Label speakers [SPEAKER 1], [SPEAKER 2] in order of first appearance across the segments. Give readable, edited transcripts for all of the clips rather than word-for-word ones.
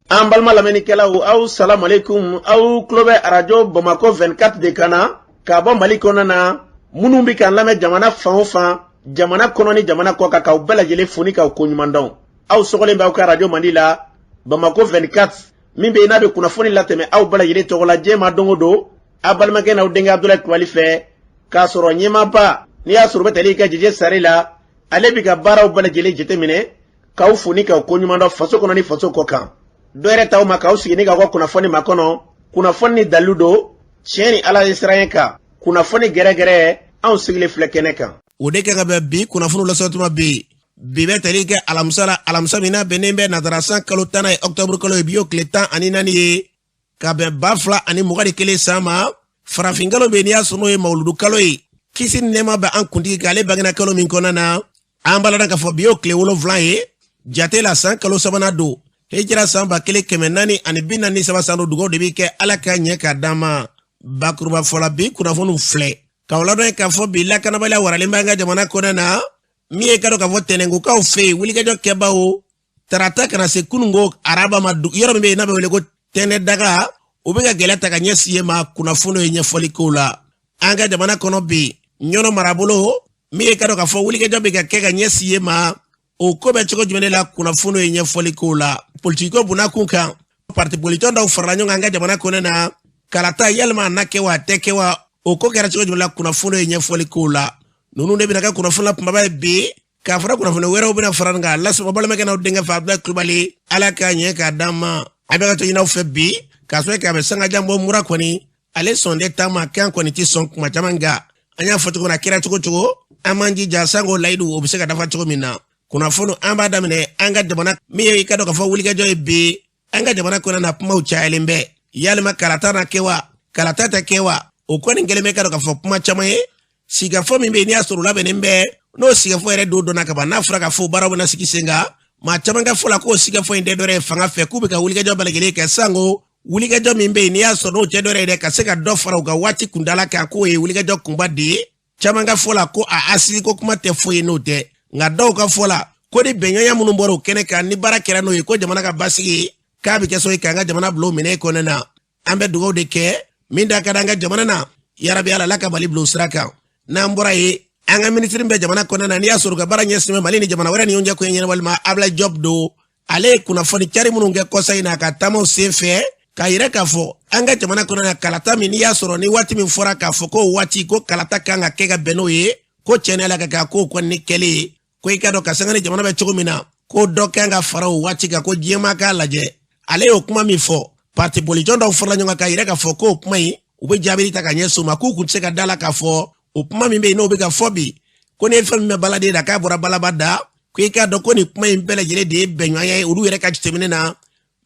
[SPEAKER 1] An balima lamɛnnikɛlaw, aw salamualeykum. Aw tulo bɛ arajo Bamakɔ 24 de kan na k'a bɔ Mali kɔnɔna na. Minnu bɛ k'an lamɛn jamana fan o fan, jamana kɔnɔ ni jamana kɔ kan, k'aw bɛɛ lajɛlen fo ni k'aw koɲuman dɔn. Aw sɔgɔlen bɛ aw ka arajo mandi la, Bamakɔ 24, min bɛ yen n'a bɛ kunnafoni latɛmɛ aw bɛɛ lajɛlen tɔgɔ la diɲɛ ma don o don, aw balimakɛ n'aw denkɛ Abudulayi Kulubali fɛ, k'a sɔrɔ ɲɛmaaba n'i y'a sɔrɔ u bɛ tali kɛ Jeje Sare la, ale bɛ ka baaraw bɛɛ lajɛlen jateminɛ, k'aw fo ni k'aw koɲuman dɔn faso kɔnɔ ni faso kɔ kan. Dɔ yɛrɛ t'aw ma k'aw sigi ni k'aw ka kunnafoni makɔnɔ, kunnafoni ni dalilu don, tiɲɛ ni Ala ye siran kan, kunnafoni gɛrɛgɛrɛ, anw sigilen filɛ kɛnɛ kan.
[SPEAKER 2] O de kan ka bɛn bi kunnafoniw lasɔrɔtuma bi. Bi bɛ tali kɛ alamisa la, alamisa min n'a bɛnnen bɛ nazara san kalo 10nan ye, ɔkutɔburu kalo ye, bi y'o tile 14 ye, ka bɛn 2021 san ma. Farafin kalo bɛ, n'i y'a sɔrɔ n'o ye mawuludu kalo ye, kisi ni nɛɛma bɛ an kuntigi kan, ale bangena kalo min kɔnɔna na. An b'a ladɔn k'a fɔ bi y'o tile 7 ye jate la, san kalo sabanan don, hijira san 1443 san don. Dugaw de bɛ kɛ Ala ka ɲɛ k'a d'an ma. Bakuruba fɔla, bi kunnafoniw filɛ k'aw ladɔn k'a fɔ bi lakanabaliya waralen b'an ka jamana kɔnɔna na, min ye ka dɔn k'a fɔ tɛnɛnkokaw fɛ yen, wulikajɔ kɛbaw tarata ka na se kununko araba ma, yɔrɔ min bɛ yen n'a bɛ wele ko Tɛnɛdaga, u bɛ ka gɛlɛya ta ka ɲɛsin yen ma. Kunnafoniw ye ɲɛfɔli kow la an ka jamana kɔnɔ bi, Ɲɔnɔ marabolo, min ye ka dɔn k'a fɔ wulikajɔ bɛ ka kɛ ka ɲɛsin yen ma, o ko bɛ cogo jumɛn de la? Kunnafoniw ye ɲɛfɔli kow la politikiko bunna kun kan, parti politiki dɔw farala ɲɔgɔn kan an ka jamana kɔnɔ na, kalata yalima a na kɛ wa, a tɛ kɛ wa, o ko kɛra cogo jumɛn la? Kunnafoniw ye ɲɛfɔli kow la. Ninnu de bɛna kɛ kunnafoni la kunbaba ye bi, k'a fara kunnafoni wɛrɛw bɛna fara kan lasɔrɔ balimakɛ n'aw denkɛ fɛ, Abudulayi Kulubali. Ala k'a ɲɛ k'a d'an ma. A bɛ ka to ɲini aw fɛ bi, k'a sɔrɔ k'a bɛ sangajan bɔ, mura kɔni ale sɔn tɛ taama kan kɔni tɛ sɔn kuma caman, nka an y'a fɔ cogo min na, a kɛra cogo cogo, an m'an jija sanko layidu o bɛ se ka dafa cogo min na. Kunnafoni an b'a daminɛ an ka jamana min ye, i ka dɔn k'a fɔ wulikajɔ ye bi an ka jamana kɔnɔ na, kumaw cayalen bɛ, yalima kalata na kɛ wa, kalata tɛ kɛ wa, o kɔni kɛlen bɛ ka dɔn k'a fɔ kuma caman ye. Sigikafɔ min bɛ yen n'i y'a sɔrɔ o labɛnnen bɛ, n'o sigikafɔ yɛrɛ don dɔnna ka ban, n'a fɔra k'a fɔ baaraw bɛna sigi sen kan, maa caman ka fɔ la k'o sigikafɔ in tɛ dɔwɛrɛ ye fanga fɛ, k'u bɛ ka wulikajɔ bɛɛ lajɛlen kɛ, sanko wulikajɔ min bɛ yen n'i y'a sɔrɔ n'o tɛ dɔwɛrɛ ye dɛ, ka se ka dɔ fara u ka waati kuntaala kan, k'o ye wulikajɔ kunba de ye. Caman ka fɔ la ko a asisi ko kuma tɛ foyi ye n'o tɛ, nka dɔw ka fɔ la ko ni bɛnɲɔgɔnya minnu bɔra o kɛnɛ kan, ni baara kɛra n'o ye, ko jamana ka basigi k'a bɛ kɛ sababu ye k'an ka jamana bila o minɛ kɔnɔna na. An bɛ dugawu de kɛ min da ka di an ka jamana na, yarabi Ala ka Mali bila o sira kan. N'an bɔra yen, an ka minisiri bɛ jamana kɔnɔna na, n'i y'a sɔrɔ ka baara ɲɛsin bɛ Mali ni jamana wɛrɛ ni ɲɔgɔn cɛ ko ɲɛnabɔli ma, Ablaye Diop don. Ale ye kunnafoni cari minnu kɛ kɔsa in na a ka taamaw sen fɛ, k'a yira k'a fɔ an ka jamana kɔnɔ na, kalata min n'i y'a sɔrɔ ni waati min fɔra k'a fɔ ko waati ko kalata kan ka kɛ ka bɛn n'o ye, ko tiɲɛ ala ka kɛ k'o kɔni ni kɛlen ye, ko i ka dɔn ka sanga ni jamana bɛ cogo min na, ko dɔ kan ka fara o waati kan, ko diɲɛmaa k'a lajɛ. Ale y'o kuma min fɔ, parti politiki dɔw farala ɲɔgɔn kan k'a yira k'a fɔ k'o kuma in, u bɛ jaabili ta ka ɲɛsin o ma, k'u kun tɛ se ka da la k'a fɔ o kuma min bɛ yen n'o bɛ ka fɔ bi, ko n'i ye fɛn min mɛn baladen da, k'a bɔra balaba da, ko i k'a dɔn ko nin kuma in bɛɛ lajɛlen de ye bɛnɲɔgɔnya ye olu yɛrɛ ka jateminɛ na.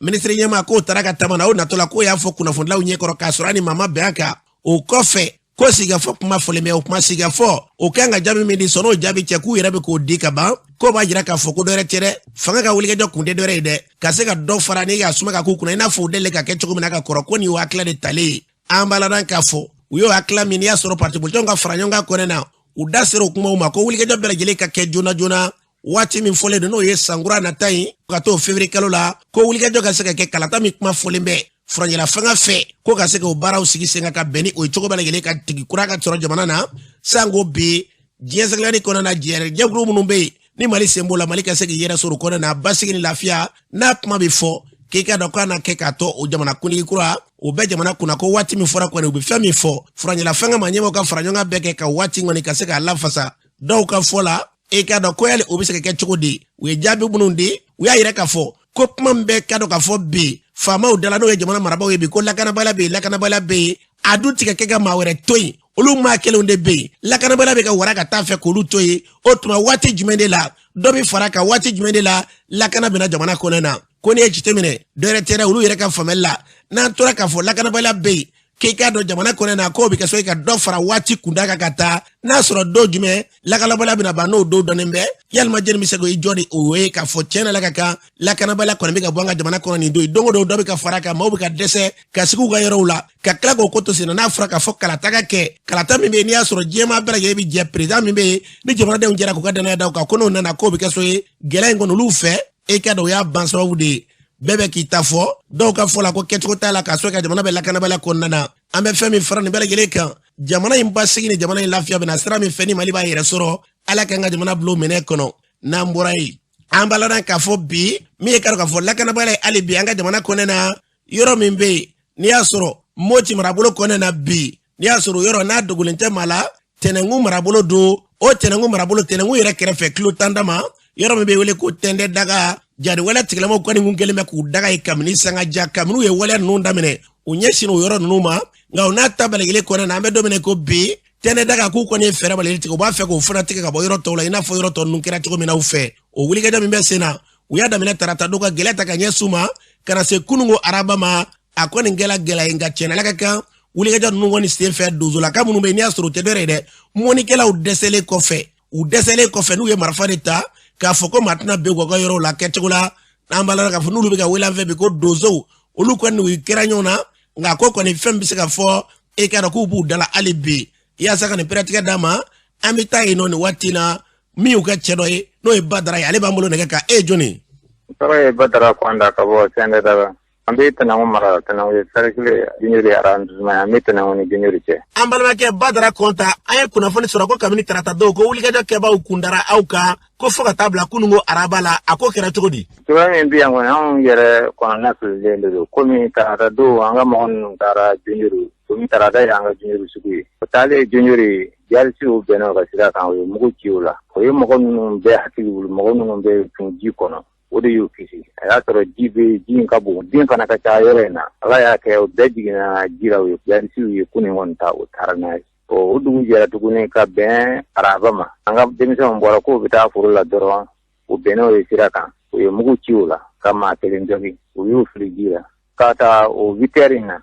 [SPEAKER 2] Minisiri ɲɛmaa k'o taara ka taama na, o natɔ la k'o y'a fɔ kunnafonidilaw ɲɛkɔrɔ k'a sɔrɔ a ni maa ma bɛn a kan. O kɔfɛ ko sigikafɔ kuma fɔlen bɛ, o kuma sigikafɔ o kan ka jaabi min di, sɔn'o jaabi cɛ k'u yɛrɛ bɛ k'o di ka ban, k'o b'a jira k'a fɔ ko dɔwɛrɛ tɛ dɛ, fanga ka wulikajɔ kun tɛ dɔwɛrɛ ye dɛ, ka se ka dɔ fara ni ka suma ka k'u kunna, i n'a fɔ u delila ka kɛ cogo min na ka kɔrɔ, ko nin y'o hakilila de talen ye. An b'a ladɔn k'a fɔ u y'o hakilila min n'i y'a sɔrɔ parti politikiw ka fara ɲɔgɔn kan kɔnɛ na, u da sera o kumaw ma, ko wulikajɔ bɛɛ lajɛlen ka kɛ joona joona, waati min fɔlen don n'o ye sankura nata in, ka t'o février kalo la, ko wulikajɔ ka se ka kɛ kalata min kuma fɔlen bɛ furancɛla fanga fɛ, ko ka se k'o baaraw sigi sen kan ka bɛn ni o ye cogo bɛɛ lajɛlen ka tigi kura ka sɔrɔ jamana na. Sanko bi diɲɛ seleke naani kɔnɔna na, jɛrɛ jɛkulu minnu bɛ yen ni Mali sen b'o la, Mali ka se k'i yɛrɛ sɔrɔ o kɔnɔna na, basigi ni lafiya n'a kuma bɛ fɔ, k'i ka dɔn k'a na kɛ k'a to o jamana kuntigi kura o bɛɛ jamana kunna, ko waati min fɔra kɔni, u bɛ fɛn min fɔ furancɛla fanga ma ɲɛmɔgɔ ka fara ɲɔgɔn kan bɛɛ kɛ ka waati kɔni ka se k'a lafasa. Dɔw ka fɔ la, e k'a dɔn ko yali o bɛ se ka kɛ cogo di? U ye jaabi minnu di, u y'a yira k'a fɔ ko kuma min bɛ ka dɔn k'a fɔ bi faamaw dala, n'o ye jamana marabaaw ye bi, ko lakanabaliya bɛ yen, lakanabaliya bɛ yen, a dun ti ka kɛ ka maa wɛrɛ to yen, olu maa kelenw de bɛ yen, lakanabaliya bɛ ka wara ka taa fɛ k'olu to yen. O tuma waati jumɛn de la dɔ bɛ fara kan, waati jumɛn de la lakana bɛna jamana kɔnɔ na? Ko n'i ye jateminɛ, dɔwɛrɛ tɛ dɛ, olu yɛrɛ ka faamuyali la, n'an tora k'a fɔ lakanabaliya bɛ yen, k'i k'a dɔn jamana kɔnɔ na, k'o bɛ kɛ sababu ye ka dɔ fara waati kunda kan ka taa, n'a sɔrɔ don jumɛn lakanabaliya bɛna ban, n'o don dɔnnen bɛ, yalima jɛni bɛ se k'i jɔ ni o ye k'a fɔ tiɲɛ na la ka kan lakanabaliya kɔni bɛ ka bɔ an ka jamana kɔnɔ nin don ye, don o don dɔ bɛ ka fara a kan, maaw bɛ ka dɛsɛ ka sigi u ka yɔrɔw la, ka tila k'o ko to sen na. N'a fɔra k'a fɔ kalata ka kɛ, kalata min bɛ yen n'i y'a sɔrɔ diɲɛmaa bɛɛ lajɛlen bɛ jɛ, président min bɛ yen ni jamanadenw jɛra k'u ka danaya da o kan, ko n'o nana k'o bɛ kɛ so ye gɛlɛya in kɔnɔ olu fɛ, e k'a dɔn o y'a ban sababu de ye. Bɛɛ bɛ k'i ta fɔ. Dɔw ka fɔ la ko kɛcogo t'a la k'a sɔrɔ ka jamana bɛ lakanabaliya kɔnɔna na. An bɛ fɛn min fara nin bɛɛ lajɛlen kan, jamana in basigi ni jamana in lafiya bɛna sira min fɛ ni Mali b'a yɛrɛ sɔrɔ, Ala k'an ka jamana bila o minɛ kɔnɔ. N'an bɔra yen, an b'a ladɔn k'a fɔ bi min ye k'a dɔn k'a fɔ lakanabaliya ye hali bi an ka jamana kɔnɔna na, yɔrɔ min bɛ yen n'i y'a sɔrɔ Moti marabolo kɔnɔna na bi, n'i y'a sɔrɔ yɔrɔ n'a dogolen tɛ maa la, Tɛnɛnkun marabolo don. O Tɛnɛnkun marabolo, Tɛnɛnkun yɛrɛ kɛrɛfɛ kilo 10 dama, yɔrɔ min bɛ wele ko Tɛndɛ Daga, jadi waleya tigilamɔgɔw kɔni kun kɛlen bɛ k'u daga yen kabini sanga ja. Kabini u ye waleya ninnu daminɛ, u ɲɛsin o yɔrɔ ninnu ma. Nka o n'a ta bɛɛ lajɛlen kɔnɔna na, an bɛ don min na ko bi, Tɛndɛ Daga k'u kɔni ye fɛɛrɛ bɛɛ tigɛ, u b'a fɛ k'o fana tigɛ ka bɔ yɔrɔ tɔw la, i n'a fɔ yɔrɔ tɔ ninnu kɛra cogo min na u fɛ. O wulikajɔ min bɛ sen na, u y'a daminɛ tarata don ka gɛlɛya ta ka ɲɛsin u ma ka na se kununko araba ma. A kɔni kɛla gɛlɛya ye, nka tiɲɛna Ala ka kan, wulikajɔ ninnu kɔni sen fɛ, donsolaka minnu bɛ yen n'i y'a sɔrɔ u tɛ dɔwɛrɛ ye dɛ, mɔnnikɛlaw dɛsɛlen kɔfɛ, u dɛsɛlen kɔfɛ n'u ye marifa de ta k'a fɔ ko maa tɛna bin u ka yɔrɔw la kɛcogo la. N'an b'a la k'a fɔ n'olu bɛ ka wele an fɛ bi ko donsow, olu kɔni u kɛra ɲɔgɔn na. Nka ko kɔni fɛn bɛ se ka fɔ, e k'a dɔn k'u b'u dala hali bi yaasa ka nin pɛrɛtigɛ d'a ma. An bɛ taa yen nɔ nin waati na, min y'u ka cɛ dɔ ye, n'o ye Badara ye, ale b'an bolo nɛgɛ kan. E ye jɔni ye?
[SPEAKER 3] N tɔgɔ ye Badara Kɔnta ka bɔ Sɛndɛ. An bɛ Tɛnɛnkun mara, Tɛnɛnkun ye cercle Jiɲori arrondissement ye. An bɛ Tɛnɛnkun ni Jiɲori cɛ.
[SPEAKER 2] An balimakɛ Badara Kɔnta, an ye kunnafoni sɔrɔ ko kabini tarata don ko wulikajɔ kɛbaaw kundara aw kan ko fo ka taa bila kununko araba la. A ko kɛra cogo di?
[SPEAKER 3] Cogoya min bi yan kɔni, anw yɛrɛ kɔnɔna fililen de don. Komi tarata don, an ka mɔgɔ ninnu taara Jiɲori, komi tarata ye an ka Jiɲori sugu ye. O taalen Jiɲori, jihadisiw bɛnna u ka sira kan, u ye mugu ci u la. O ye mɔgɔ ninnu bɛɛ hakili wuli, mɔgɔ minnu bɛ tun ji kɔnɔ, o de y'u kisi. A y'a sɔrɔ ji bɛ, ji in ka bon, bin fana ka ca yɔrɔ in na. Ala y'a kɛ o bɛɛ jiginna ji la. U ye jihadisiw ye kunun kɔni ta, o taara n'a ye. O dugu jɛra tuguni ka bɛn araba ma, an ka denmisɛnw bɔra k'u bɛ taa foro la dɔrɔn, u bɛnna o ye sira kan, u ye mugu ci u la ka maa kelen jogin, u y'u fili ji la. K'a ta o 8 heures in na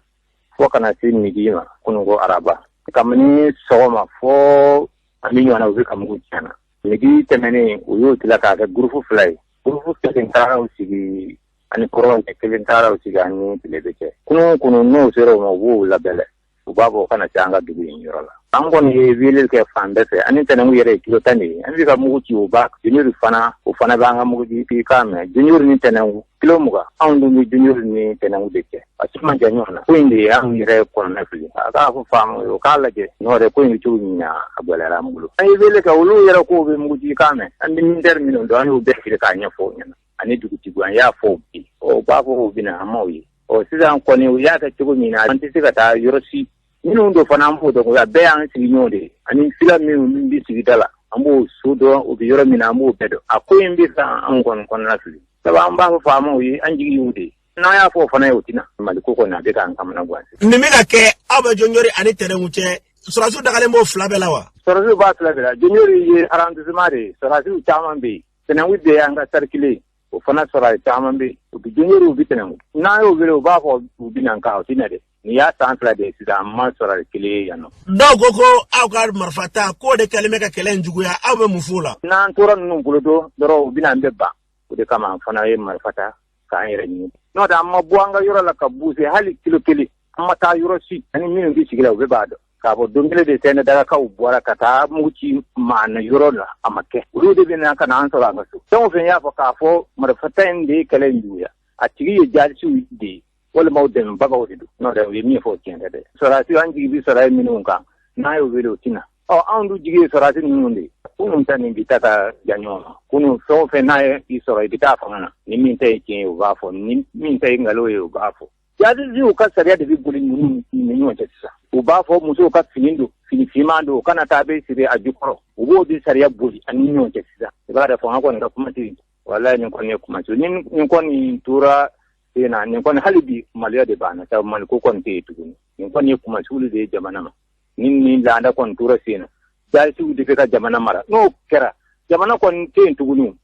[SPEAKER 3] fo ka na se midi ma kununko araba, kabini sɔgɔma fo an bɛ ɲɔgɔn na, u bɛ ka mugu ci an na. Midi tɛmɛnen, u y'o tila k'a kɛ groupe fila ye. Groupe kelen taara u sigi ani kɔrɔn cɛ, kelen taara u sigi ani tilebe cɛ. Kunun kunun n'o sera o ma, u b'o labɛlɛ, u b'a fɔ u kana se an ka dugu in yɔrɔ la. An kɔni ye weleli kɛ fan bɛɛ fɛ. Ani Tɛnɛnkun yɛrɛ ye kilo 10 de ye. An bɛ ka mugu ci, o b'a Jiɲori fana, o fana b'an ka mugu ci kan mɛn. Jiɲori ni Tɛnɛnkun kilo 20, anw dun bɛ Jiɲori ni Tɛnɛnkun de cɛ, a si man jan ɲɔgɔn na. Ko in de ye anw yɛrɛ kɔnɔna fili. A k'a fɔ faamaw ye, o k'a lajɛ, n'o tɛ ko in bɛ cogo min na, a gɛlɛyara an bolo. An ye wele kɛ, olu yɛrɛ k'u bɛ mugu ci kan mɛn. An bɛ militaire minnu dɔn, an y'u bɛɛ wele k'a ɲɛfɔ u ɲɛna, ani dugutigiw, an y'a fɔ bi. Ɔ, u b'a fɔ k'u bɛna, an m'o ye. Ɔ, sisan kɔni u y'a kɛ cogo min na, an tɛ se ka taa yɔrɔ si. Minnu don fana, an b'o dɔn, a bɛɛ y'an sigiɲɔgɔn de ye, ani fila minnu bɛ sigida la, an b'o so dɔn, u bɛ yɔrɔ min na, an b'o bɛɛ dɔn. A ko in bɛ ka anw kɔni kɔnɔna fili, sabu an b'a fɔ faamaw ye, an jigi y'u de ye. N'an y'a fɔ o fana ye, o tɛna Mali ko kɔni, a bɛ k'an kamana gan.
[SPEAKER 2] Nin bɛ ka kɛ aw bɛ Jɔnjɔri ani Tɛnɛnkun cɛ, sɔrɔdasiw dagalen b'o fila bɛɛ la wa?
[SPEAKER 3] Sɔrɔdasiw b'a fila bɛɛ la. Jɔnjɔri ye arrondissement de ye, sɔrɔdasiw caman bɛ yen. Tɛnɛnkun de y'an ka cercle ye, o fana sɔrɔ caman bɛ yen. U bɛ Jɔnjɔri, u bɛ Tɛnɛnkun. N'an y'o wele, u b'a fɔ u bɛ na, nka u tɛ na dɛ. Nin y'a san 2 de ye sisan, an ma sɔrɔ kelen ye yan nɔ.
[SPEAKER 2] Dɔw ko ko aw ka marifa ta k'o de kɛlen bɛ ka kɛlɛ in juguya. Aw bɛ mun f'o la?
[SPEAKER 3] N'an tora ninnu bolo don dɔrɔn, u bɛna an bɛɛ ban. O de kama an fana ye marifa ta k'an yɛrɛ ɲini. N'o tɛ, an ma bɔ an ka yɔrɔ la ka bouger hali kilo kelen, an ma taa yɔrɔ si. Ani minnu bɛ sigi la, u bɛɛ b'a dɔn k'a fɔ don kelen de sɛnɛ dagakaw bɔra ka taa mugu ci maa na yɔrɔ la, a ma kɛ. Olu de bɛ na ka na an sɔrɔ an ka so. Fɛn o fɛn y'a fɔ k'a fɔ marifata in de ye kɛlɛ in juguya, a tigi ye jihadisiw de ye walima u dɛmɛbagaw de don. N'o tɛ, u ye min fɔ, tiɲɛ tɛ dɛ. Sɔrɔdasi, an jigi bɛ sɔrɔ minnu kan, n'a y'o wele, o tɛna. Ɔ, anw dun jigi ye sɔrɔdasi ninnu de ye. Kunun ta nin bi ta ka jan ɲɔgɔn ma. Kunun, fɛn o fɛn n'a ye i sɔrɔ, i bɛ taa fanga na. Ni min ta ye tiɲɛ ye, u b'a fɔ. Ni min ta ye nkalon ye, u b'a fɔ. Jihadisiw ka sariya de bɛ boli ninnu ni ɲɔgɔn cɛ sisan. U b'a fɔ musow ka fini don, fini finman don, u kana taa bɛ siri a jukɔrɔ. U b'o de sariya boli ani ɲɔgɔn cɛ sisan. I b'a dɔn, fanga kɔni ka kuma tɛ yen. Walayi, nin kɔni ye kuma ni nin kɔni tora sen na, nin kɔni hali bi maloya de b'an na, sabu Mali ko kɔni tɛ yen tuguni. Nin kɔni ye kumasuli de ye jamana ma. Ni nin laada kɔni tora sen na, jihadisiw de bɛ ka jamana mara, n'o kɛra, jamana kɔni tɛ yen tuguni.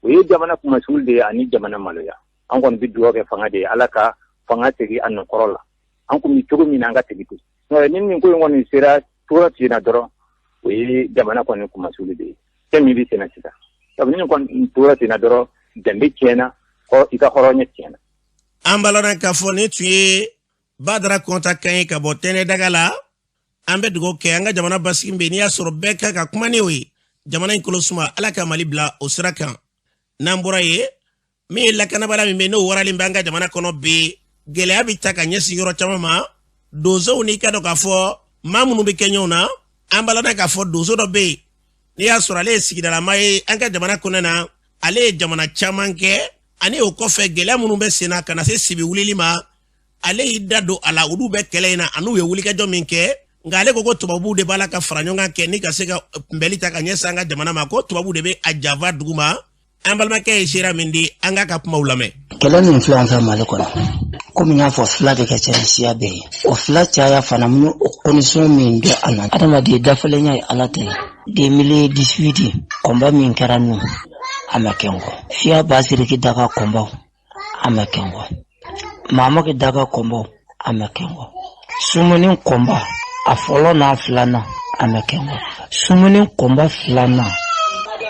[SPEAKER 3] O ye jamana kumasuli de ye ani jamana maloya. An kɔni bɛ dugawu kɛ fanga de ye, Ala ka fanga segin a nɔkɔrɔ la, an kun bɛ cogo min na, an ka segin ten. N'o ni nin ko in kɔni sera tora sen na dɔrɔn, o ye jamana kɔni kumasuli de ye. Fɛn min bɛ sen na sisan, sabu ni nin kɔni tora sen na dɔrɔn, danbe tiɲɛna, i ka hɔrɔnya tiɲɛna.
[SPEAKER 2] An b'a lɔn k'a fɔ nin tun ye Badara Kɔnta kan ye ka bɔ Tɛnɛ daga la. An bɛ dugawu kɛ an ka jamana basigi bɛ, n'i y'a sɔrɔ bɛɛ kan ka kuma ni o ye, jamana in kolo suma, Ala ka Mali bila o sira kan. N'an bɔra yen Min ye lakanabaliya min bɛ n'o waralen bɛ an ka jamana kɔnɔ bi, gɛlɛya bɛ ta ka ɲɛsin yɔrɔ caman ma, donsow n'i ka dɔn k'a fɔ maa minnu bɛ kɛ ɲɔgɔn na. An b'a ladɔn k'a fɔ donso dɔ bɛ yen, n'i y'a sɔrɔ ale ye sigidalama ye an ka jamana kɔnɔ na, ale ye jamana caman kɛ, ani o kɔfɛ gɛlɛya minnu bɛ sen na ka na se sibi wulili ma, ale y'i da don a la. Olu bɛ kɛlɛ in na an'u ye wulikajɔ min kɛ, nka ale ko ko tubabuw de b'a la ka fara ɲɔgɔn kan kɛ ni ka se ka kunbɛli ta ka ɲɛsin an ka jamana ma, ko tubabuw de bɛ a janfa dugu ma. An balimakɛ ye seereya min di, an k'a ka kumaw lamɛn.
[SPEAKER 4] Kɛlɛ min filɛ an fɛ Mali kɔnɔ, komi n y'a fɔ, fila de ka ca ni siya bɛɛ ye. O fila caya fana mun o condition min bɛ a na, adamaden dafalenya ye Ala ta ye. 2018 combat min kɛra nu, a ma kɛ n kɔ. Fiya Basiriki daga combat, a ma kɛ n kɔ. Mamaki daga combat, a ma kɛ n kɔ. Sumuni combat, a fɔlɔ n'a filanan, a ma kɛ n kɔ. Sumuni combat filanan,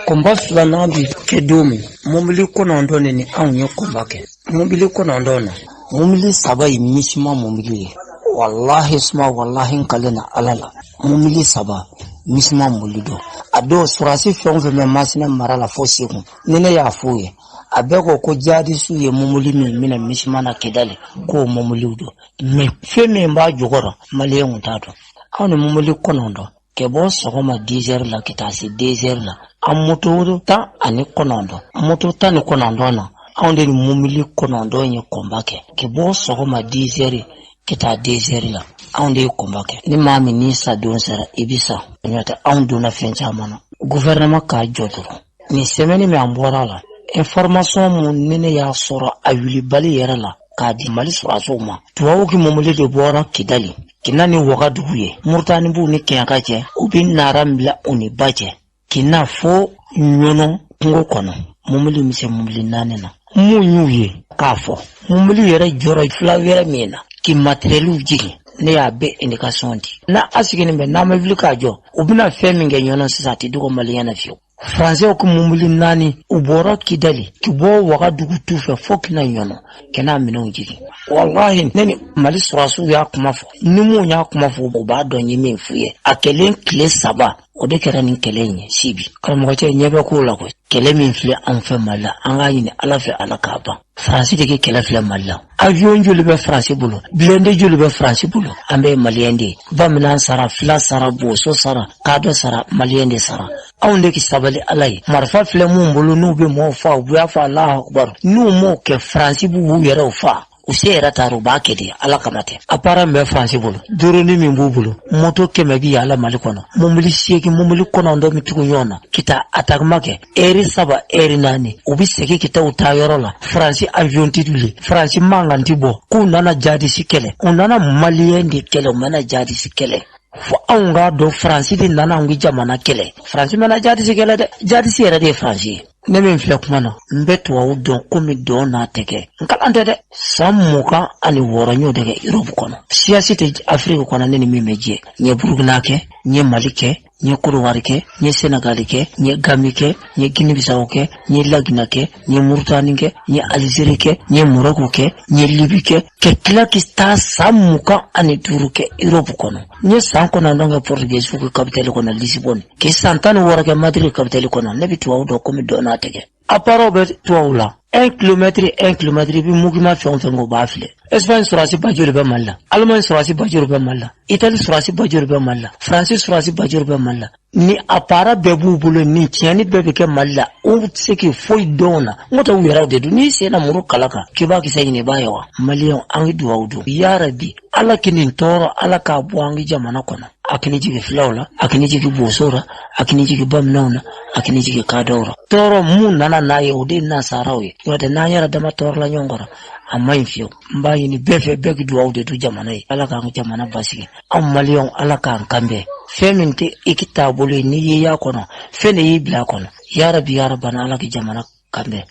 [SPEAKER 4] combat filanan bi kɛ don min, mobili 9 de ni anw ye combat kɛ. Mobili 9 na, mobili 3 ye MISMA mobili ye. Walahi suma walahi, n kale na Ala la, mobili 3 MISMA mobili don. A dɔw sɔrɔdasi fɛn o fɛn bɛ Masina mara la fo Segu, ni ne y'a f'u ye, a bɛɛ ko ko jadisiw ye mobili min minɛ MISMA na Kidali, k'o mobiliw don. Mais fɛn min b'a jukɔrɔ, maliyɛnw t'a dɔn. Anw ni mobili 9 kɛ bɔ sɔgɔma 10 heures la ka taa se 2 heures la, an moto 19, moto 19 na, anw de ni mobili 9 ye combat kɛ. Kɛ bɔ sɔgɔma 10 heures ka taa 2 heures la, anw de ye combat kɛ. Ni maa min n'i sa don sera, i bi sa. N'o tɛ, anw donna fɛn caman na. Gouvernement k'a jɔ dɔrɔn. Nin semaine min an bɔra la, information mun ni ne y'a sɔrɔ a wulibali yɛrɛ la k'a di Mali sɔrɔdasiw ma, tubabuw ki mobili de bɔra Kidali kina ni Wagadugu ye. Murutani b'u ni Kɛɲɛka cɛ, u bɛ nara bila u ni ba cɛ kina fo Ɲɔnɔ kungo kɔnɔ. Mobili bɛ se mobili 4 na. Mun y'u ye k'a fɔ mobili yɛrɛ jɔra fila wɛrɛ min na k'i matériel jigin, ne y'a bɛɛ indication di. N'a a sigilen bɛ, n'a ma wuli k'a jɔ, u bɛna fɛn min kɛ Ɲɔnɔ sisan, a tɛ dogo maliyɛn na fiyewu. Faransɛw ka mobili 4, u bɔra Kidali k'i bɔ Wagadugu tu fɛ fo kina Ɲɔnɔ kɛ n'a minɛnw jigin. Walahi, ne ni Mali sɔrɔdasiw y'a kuma fɔ, ni mun y'a kuma fɔ, u b'a dɔn n ye min f'u ye. A kɛlen tile 3, o de kɛra nin kɛlɛ in ye. Sibi karamɔgɔcɛ ɲɛ bɛ kow la koyi. Kɛlɛ min filɛ anw fɛ Mali la, an k'a ɲini Ala fɛ, Ala k'a ban. Faransi de kɛ kɛlɛ filɛ Mali la. Avion joli bɛ Faransi bolo? Blindé joli bɛ Faransi bolo? An bɛɛ ye maliyɛn de ye. Bamanan sara, fila sara, boso sara, kadɔ sara, maliyɛn de sara. Anw de ki sabali Ala ye. Marifa filɛ mun bolo, n'u bɛ mɔɔw fa, u b'a fɔ Alahu akubaru. N'u m'o kɛ, Faransi b'u yɛrɛw fa. U se yɛrɛ taara, u b'a kɛ de, Ala kama tɛ. Appareil min bɛ Faransi bolo, drone min b'u bolo, moto 100 bi yaala Mali kɔnɔ, mobili 8, mobili 9 bɛ tugu ɲɔgɔn na ka taa attaquement kɛ ɛri 3, ɛri 4, u bɛ segin ka taa u taa yɔrɔ la. Faransi avion tɛ wuli, Faransi mankan tɛ bɔ k'u nana jadisi kɛlɛ. U nana maliyɛn de kɛlɛ, u mana jadisi kɛlɛ. Fo anw k'a dɔn, Faransi de nana anw ka jamana kɛlɛ. Faransi mana jadisi kɛlɛ dɛ, jadisi yɛrɛ de ye Faransi ye. Ne min filɛ kuma na, n bɛ tubabu dɔn komi dɔn n'a tɛ kɛ n kalan tɛ dɛ. San 26 n y'o de kɛ Europe kɔnɔ. Siyasi tɛ Afiriki kɔnɔ ne ni min bɛ jɛ. N ye Burukina kɛ, n ye Mali kɛ, n ye Kodowari kɛ, n ye Senegali kɛ, n ye Gambi kɛ, n ye Guinée Bissau kɛ, n ye Lagina kɛ, n ye Mauritanie kɛ, n ye Algérie kɛ, n ye Morocco kɛ, n ye Libi kɛ, ka tila ka taa san 25 kɛ Europe kɔnɔ. N ye san 9 kɛ Portugais ka capitale kɔnɔ Lisbonne, k'i san 16 kɛ Madrid capitale kɔnɔ. Ne bɛ tubabu dɔn komi dɔn n'a tɛ kɛ. Appareil bɛ tubabu la, 1 kilomètre, 1 kilomètre, i bɛ muguma fɛn o fɛn kɛ, o b'a filɛ. Espagne sɔrɔdasi ba joli bɛ Mali la? Allemagne sɔrɔdasi ba joli bɛ Mali la? Italie sɔrɔdasi ba joli bɛ Mali la? Faransi sɔrɔdasi ba joli bɛ Mali la? Ni appareil bɛɛ b'u bolo, ni tiɲɛni bɛɛ bɛ kɛ Mali la, u tɛ se k'i foyi dɔn o la. N ko tɛ, u yɛrɛw de don. N'i sen na muru kala kan k'i b'a kisɛ ɲini, i b'a ye wa. Maliyɛnw, an ka dugawu don yarabi, Ala k'i nin tɔɔrɔ, Ala k'a bɔ an ka jamana kɔnɔ. A k'i jigin filaw la, a k'i jigin bosow la, a k'i jigin bamananw na, a k'i jigin kadɔw la. Tɔɔrɔ mun nana n'a ye, o de ye nasaraw ye. N'o tɛ, n'an yɛrɛ dama tɔɔrɔla ɲɔgɔn kɔrɔ, a ma ɲi fiyewu. N b'a ɲini bɛɛ fɛ, bɛɛ k'i dugawu de du jamana ye. Ala k'an ka jamana basigi. Anw maliyɛnw, Ala k'an kanbɛn. Fɛn min tɛ i ki taabolo ye, n'i ye y'a kɔnɔ, fɛn de y'i bila a kɔnɔ. Yarabi yarabana, Ala k'i jamana kanbɛn.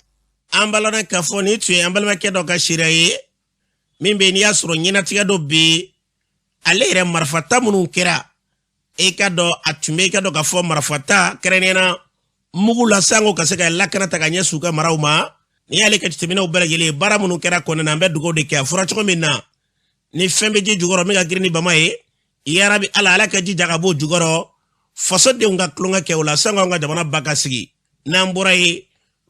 [SPEAKER 2] An balana k'a fɔ nin tun ye an balimakɛ dɔ ka seereya ye min bɛ, n'i y'a sɔrɔ ɲɛnatigɛ dɔ bɛ ale yɛrɛ marifata minnu kɛra, e ka dɔn a tun bɛ, i ka dɔn k'a fɔ marifata kɛrɛnkɛrɛnnenya na mugu la sango ka se ka lakana ta ka ɲɛsin u ka maraw ma. N'i y'ale ka jateminɛw bɛɛ lajɛlen ye, baara minnu kɛra kɔnɔna na, an bɛ dugawu de kɛ. A fɔra cogo min na, ni fɛn bɛ ji jukɔrɔ min ka girin ni bama ye, yarabi Ala, Ala ka jija ka b'o jukɔrɔ, fasodenw ka tulonkɛ kɛ o la sango an ka jamana ba ka sigi. N'an bɔra yen,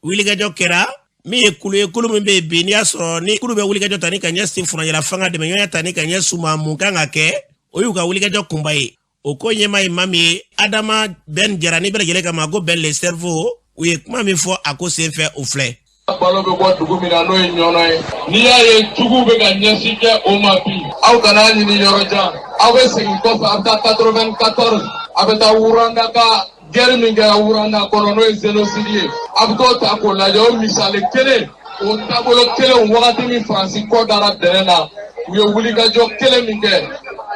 [SPEAKER 2] wulikajɔ kɛra. Min ye kulu ye, kulu min bɛ yen bi, n'i y'a sɔrɔ ni kulu bɛ wulikajɔ ta ni ka ɲɛsin furancɛla fanga dɛmɛɲɔgɔnya ta ni ka ɲɛsin u ma, mun kan ka kɛ, o y'u ka wulikajɔ kunba ye. O ko ɲɛmaa ye maa min ye, Adama Ben Jara, ni bɛɛ lajɛlen k'a ma ko Ben le cerveau. U ye kuma min fɔ a ko senfɛ, o filɛ.
[SPEAKER 5] Balo bɛ bɔ dugu min na, n'o ye Ɲɔnɔ ye, n'i y'a ye juguw bɛ ka ɲɛsin kɛ o ma bi, aw kana ɲini yɔrɔ jan. Aw bɛ segin kɔfɛ, a bɛ taa 94, a bɛ taa Rwanda ka guerre min kɛra Rwanda kɔnɔ, n'o ye génocide ye, a bɛ t'o ta k'o lajɛ. O misali kelen, o taabolo kelen, wagati min Faransi kɔ dara dɛnɛ na, u ye wulikajɔ kelen min kɛ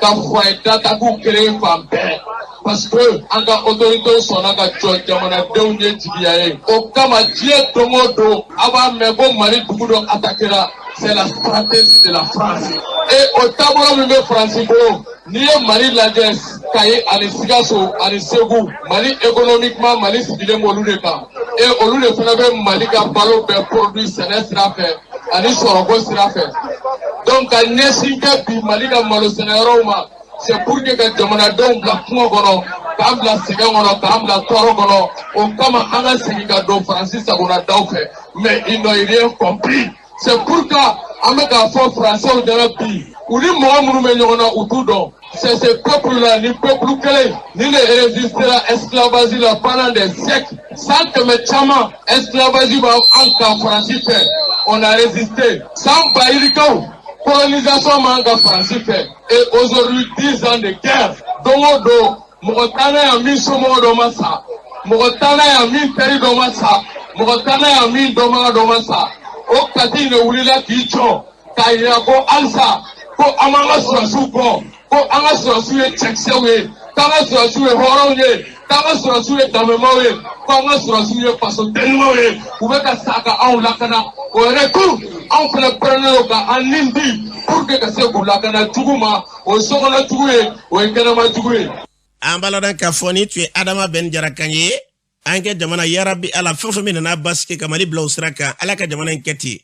[SPEAKER 5] ka foyer d'attaque créer fan bɛɛ, parce que an ka autorités sɔnna ka jɔ jamanadenw ye jigiya ye. O kama, diɲɛ don o don, a b'a mɛn ko Mali dugu dɔ attaquera, c'est la stratégie de la France. Et o taabolo min bɛ Faransi bolo, n'i ye Mali lajɛ, Kayi ani Sikaso ani Segu, Mali économiquement, Mali sigilen b'olu de kan. Et olu de fana bɛ Mali ka balo bɛɛ produit sɛnɛ sira fɛ ani sɔrɔko sira fɛ. Donc ka ɲɛsin kɛ bi Mali ka malo sɛnɛyɔrɔw ma, c'est pour que ka jamanadenw bila kungo kɔnɔ, k'an bila sɛgɛn kɔnɔ, k'an bila tɔɔrɔ kɔnɔ. O kama, an ka segin ka don Faransi sagona daw fɛ. Mais ils n'ont rien compris. C'est pourquoi an bɛ k'a fɔ Faransɛw ɲɛna bi, u ni mɔgɔ minnu bɛ ɲɔgɔn na, u t'u dɔn. C'est ce peuple là, ni peuple kelen ni de résistera esclavage la pendant des siècles. San 100 caman, esclavage b'an kan Faransi fɛ, on a résisté. San ba yirikaw, colonisation b'an kan Faransi fɛ. Et aujourd'hui, 10 ans de guerre, don o don, mɔgɔ t'an na yan min somɔgɔ dɔ ma sa, mɔgɔ t'an na yan min teri dɔ ma sa, mɔgɔ t'an na yan min dɔnbaga dɔ ma sa. O Kati de wulila k'i jɔ k'a yira ko halisa ko an b'an ka sɔrɔdasiw kɔ, ko an ka sɔrɔdasiw ye cɛkisɛw ye, k'an ka sɔrɔdasiw ye hɔrɔnw ye, k'an ka sɔrɔdasiw ye danbemaw ye, k'an ka sɔrɔdasiw ye fasoden ɲumanw ye. U bɛ ka sa ka anw lakana. O retour, anw fana pɛrɛnnen don ka an nin di pour que ka se k'u lakana jugu ma. O ye sokɔnɔ jugu ye, o ye kɛnɛma jugu ye.
[SPEAKER 2] An b'a ladɔn k'a fɔ ni tun ye Adama Ben Jara kan ye. An kɛ jamana, yarabi Ala, fɛn fɛn min nana basigi ka Mali bila o sira kan, Ala ka jamana in kɛ ten.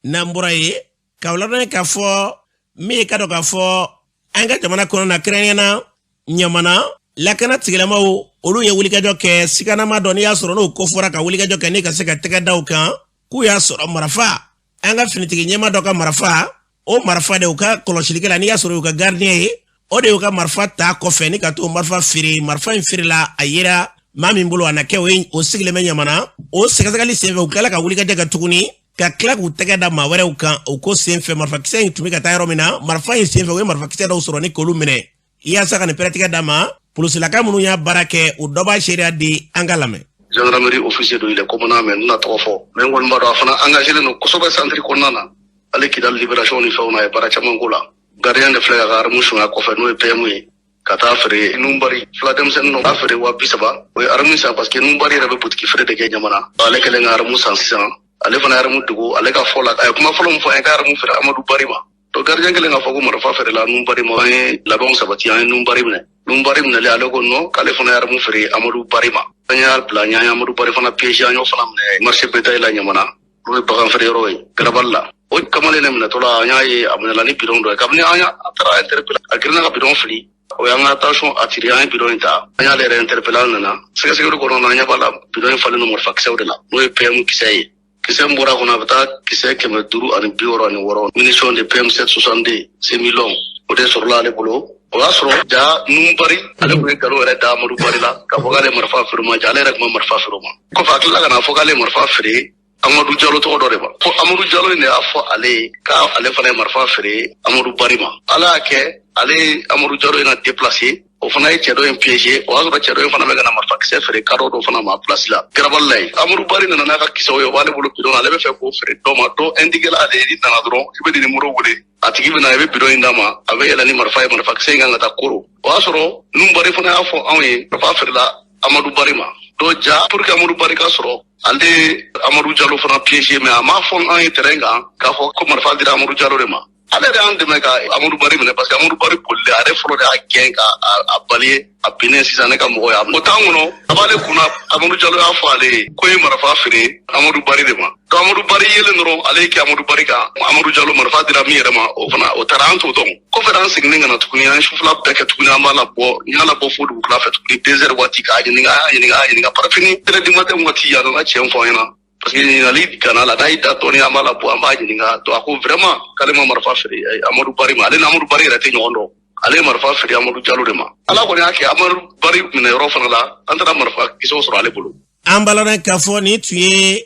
[SPEAKER 2] N'an bɔra yen, k'aw ladɔn k'a fɔ min ye ka dɔn k'a fɔ an ka jamana kɔnɔ na, kɛrɛnkɛrɛnnenya Ɲamana, lakana tigilamaw, olu ye wulikajɔ kɛ siganama dɔ, n'i y'a sɔrɔ n'o kofɔra, ka wulikajɔ kɛ ni ka se ka tɛgɛ da o kan, k'u y'a sɔrɔ marafa, an ka finitigi ɲɛma dɔ ka marafa. O marafa de, u ka kɔlɔsilikɛla, n'i y'a sɔrɔ y'u ka gardien ye, o de y'u ka marifa ta kɔfɛ ni ka t'o marifa feere. Marifa in feerela, a yera maa min bolo, a na kɛ o ye, o sigilen bɛ Ɲamana. O sɛgɛsɛgɛli senfɛ, u tilala ka wulikajɔ kɛ tuguni ka tila k'u tɛgɛ da maa wɛrɛw kan. O ko senfɛ, marifakisɛ in tun bɛ ka taa yɔrɔ min na, marifa in senfɛ, u ye marifakisɛ dɔw sɔrɔ ni k'olu minɛ yaasa ka nin pɛrɛtigɛ d'a ma. Polosilaka minnu y'a baara kɛ, o dɔ b'a seereya di, an ka lamɛn.
[SPEAKER 6] Gendarmerie officier dɔ, il est commandant, mais n tɛna tɔgɔ fɔ, mais n kɔni b'a dɔn a fana engagé don kosɛbɛ centre kɔnɔna na. Hali Kidali libération ni fɛnw na, a ye baara caman k'o la. Gardien de filɛ ka ka arme sonya kɔfɛ, n'o ye PM ye, ka taa feere Nubari fila denmisɛnnin dɔ b'a feere 30 000. O ye arme san parce que Nubari yɛrɛ bɛ butigi feere de kɛ Ɲamana. Ale kɛlen ka arme san sisan, ale fana ye arme dogo. Ale ka fɔ la, a ye kuma fɔlɔ min fɔ an ye, k'a arme feere Amadu Bari ma. Donc gardien kɛlen k'a fɔ ko marifa feerela Nubari ma, an ye labɛnw sabati, an ye Nubari minɛ. Nubari minɛlen, ale ko non, k'ale fana ye arme feere Amadu Bari ma. An y'a bila an ye Amadu Bari fana piégé, an y'o fana minɛ marché bétail la Ɲamana, n'o ye bagan feere yɔrɔ ye, garabali la. O kamalen ne minɛtɔ la, an y'a ye a minɛla ni bidon dɔ ye. Kabini an y'a taara interpellé, a girinna ka bidon fili, o y'an ka attention attiré. An ye bidon in ta, an y'ale yɛrɛ interpellé. An nana sɛgɛsɛgɛli kɔnɔ na, an ɲɛ b'a la bidon in falen don marifakisɛw de la, n'o ye PM kisɛ ye. Kisɛ min bɔra a kɔnɔ, a bɛ taa kisɛ 566, munition de PM 762 semi-long, o de sɔrɔla ale bolo. O y'a sɔrɔ ja Nubari, ale tun ye nkalon yɛrɛ da Amadu Bari la k'a fɔ k'ale marifa feere ma. Ja ale yɛrɛ tun ma marifa feere o ma. Kɔfɛ, a tilala ka na fɔ k'ale marifa feere Amadu Jalo tɔgɔ dɔ de ma, ko Amadu Jalo in de y'a fɔ ale ye k'ale fana ye marifa feere Amadu Bari ma. Ala y'a kɛ, ale ye Amadu Jalo in na déplacé, o fana ye cɛ dɔ in piégé. O y'a sɔrɔ cɛ dɔ in fana bɛ ka na marifakisɛ feere kadɔ dɔ fana ma place la, garabali la yen. Amadu Bari nana n'a ka kisɛw ye, o b'ale bolo bidon na, ale bɛ fɛ k'o feere dɔ ma. Dɔ indiqué la ale ye, n'i nana dɔrɔn, i bɛ nin numéro wele, a tigi bɛ na, i bɛ bidon in d'a ma, a bɛ yɛlɛ ni marifa ye, marifakisɛ in kan ka taa Koro. O y'a sɔrɔ Nubari fana y'a fɔ anw ye marifa feerela Amadu Bari ma. Donc ja pour que Amadu Bari ka sɔrɔ, ale Amadu Jalo fana piégé, mais a m'a fɔ an ye terrain kan k'a fɔ ko marifa dira Amadu Jalo de ma. Ale yɛrɛ y'an dɛmɛ ka Amadu Bari minɛ, parce que Amadu Bari bolilen, a yɛrɛ fɔlɔ de y'a gɛn ka a bali, a binnen sisan ne ka mɔgɔ ye. O t'an kɔnɔ, a b'ale kunna, Amadu Jalo y'a fɔ ale ye ko ye marifa feere Amadu Bari de ma. Donc Amadu Bari yelen dɔrɔn, ale ye kɛ Amadu Bari kan. Amadu Jalo marifa dira min yɛrɛ ma, o fana o taara, an t'o dɔn. Kɔfɛ, an seginnen ka na tuguni, an ye sufɛla bɛɛ kɛ tuguni, an b'a labɔ, n y'a labɔ fo dugukila fɛ tuguni, 2 heures waati, k'a ɲininka, a y'a ɲininka, a y'a ɲininka. Par fini 1 heure du matin waati, a nana tiɲɛ fɔ an ɲɛna. Parce que ɲininkali gana la, n'a y'i da dɔɔni, an b'a labɔ, an b'a ɲininka. Donc a ko vraiment k'ale ma marifa feere Amadu Bari ma. Ale ni Amadu Bari yɛrɛ tɛ ɲɔgɔn dɔn. Ale ye marifa feere Amadu Jalo de ma. Ala kɔni y'a kɛ, Amadu Bari minɛ yɔrɔ fana la, an taara marifa kisɛw sɔrɔ ale bolo.
[SPEAKER 2] An b'a lɔn k'a fɔ nin tun ye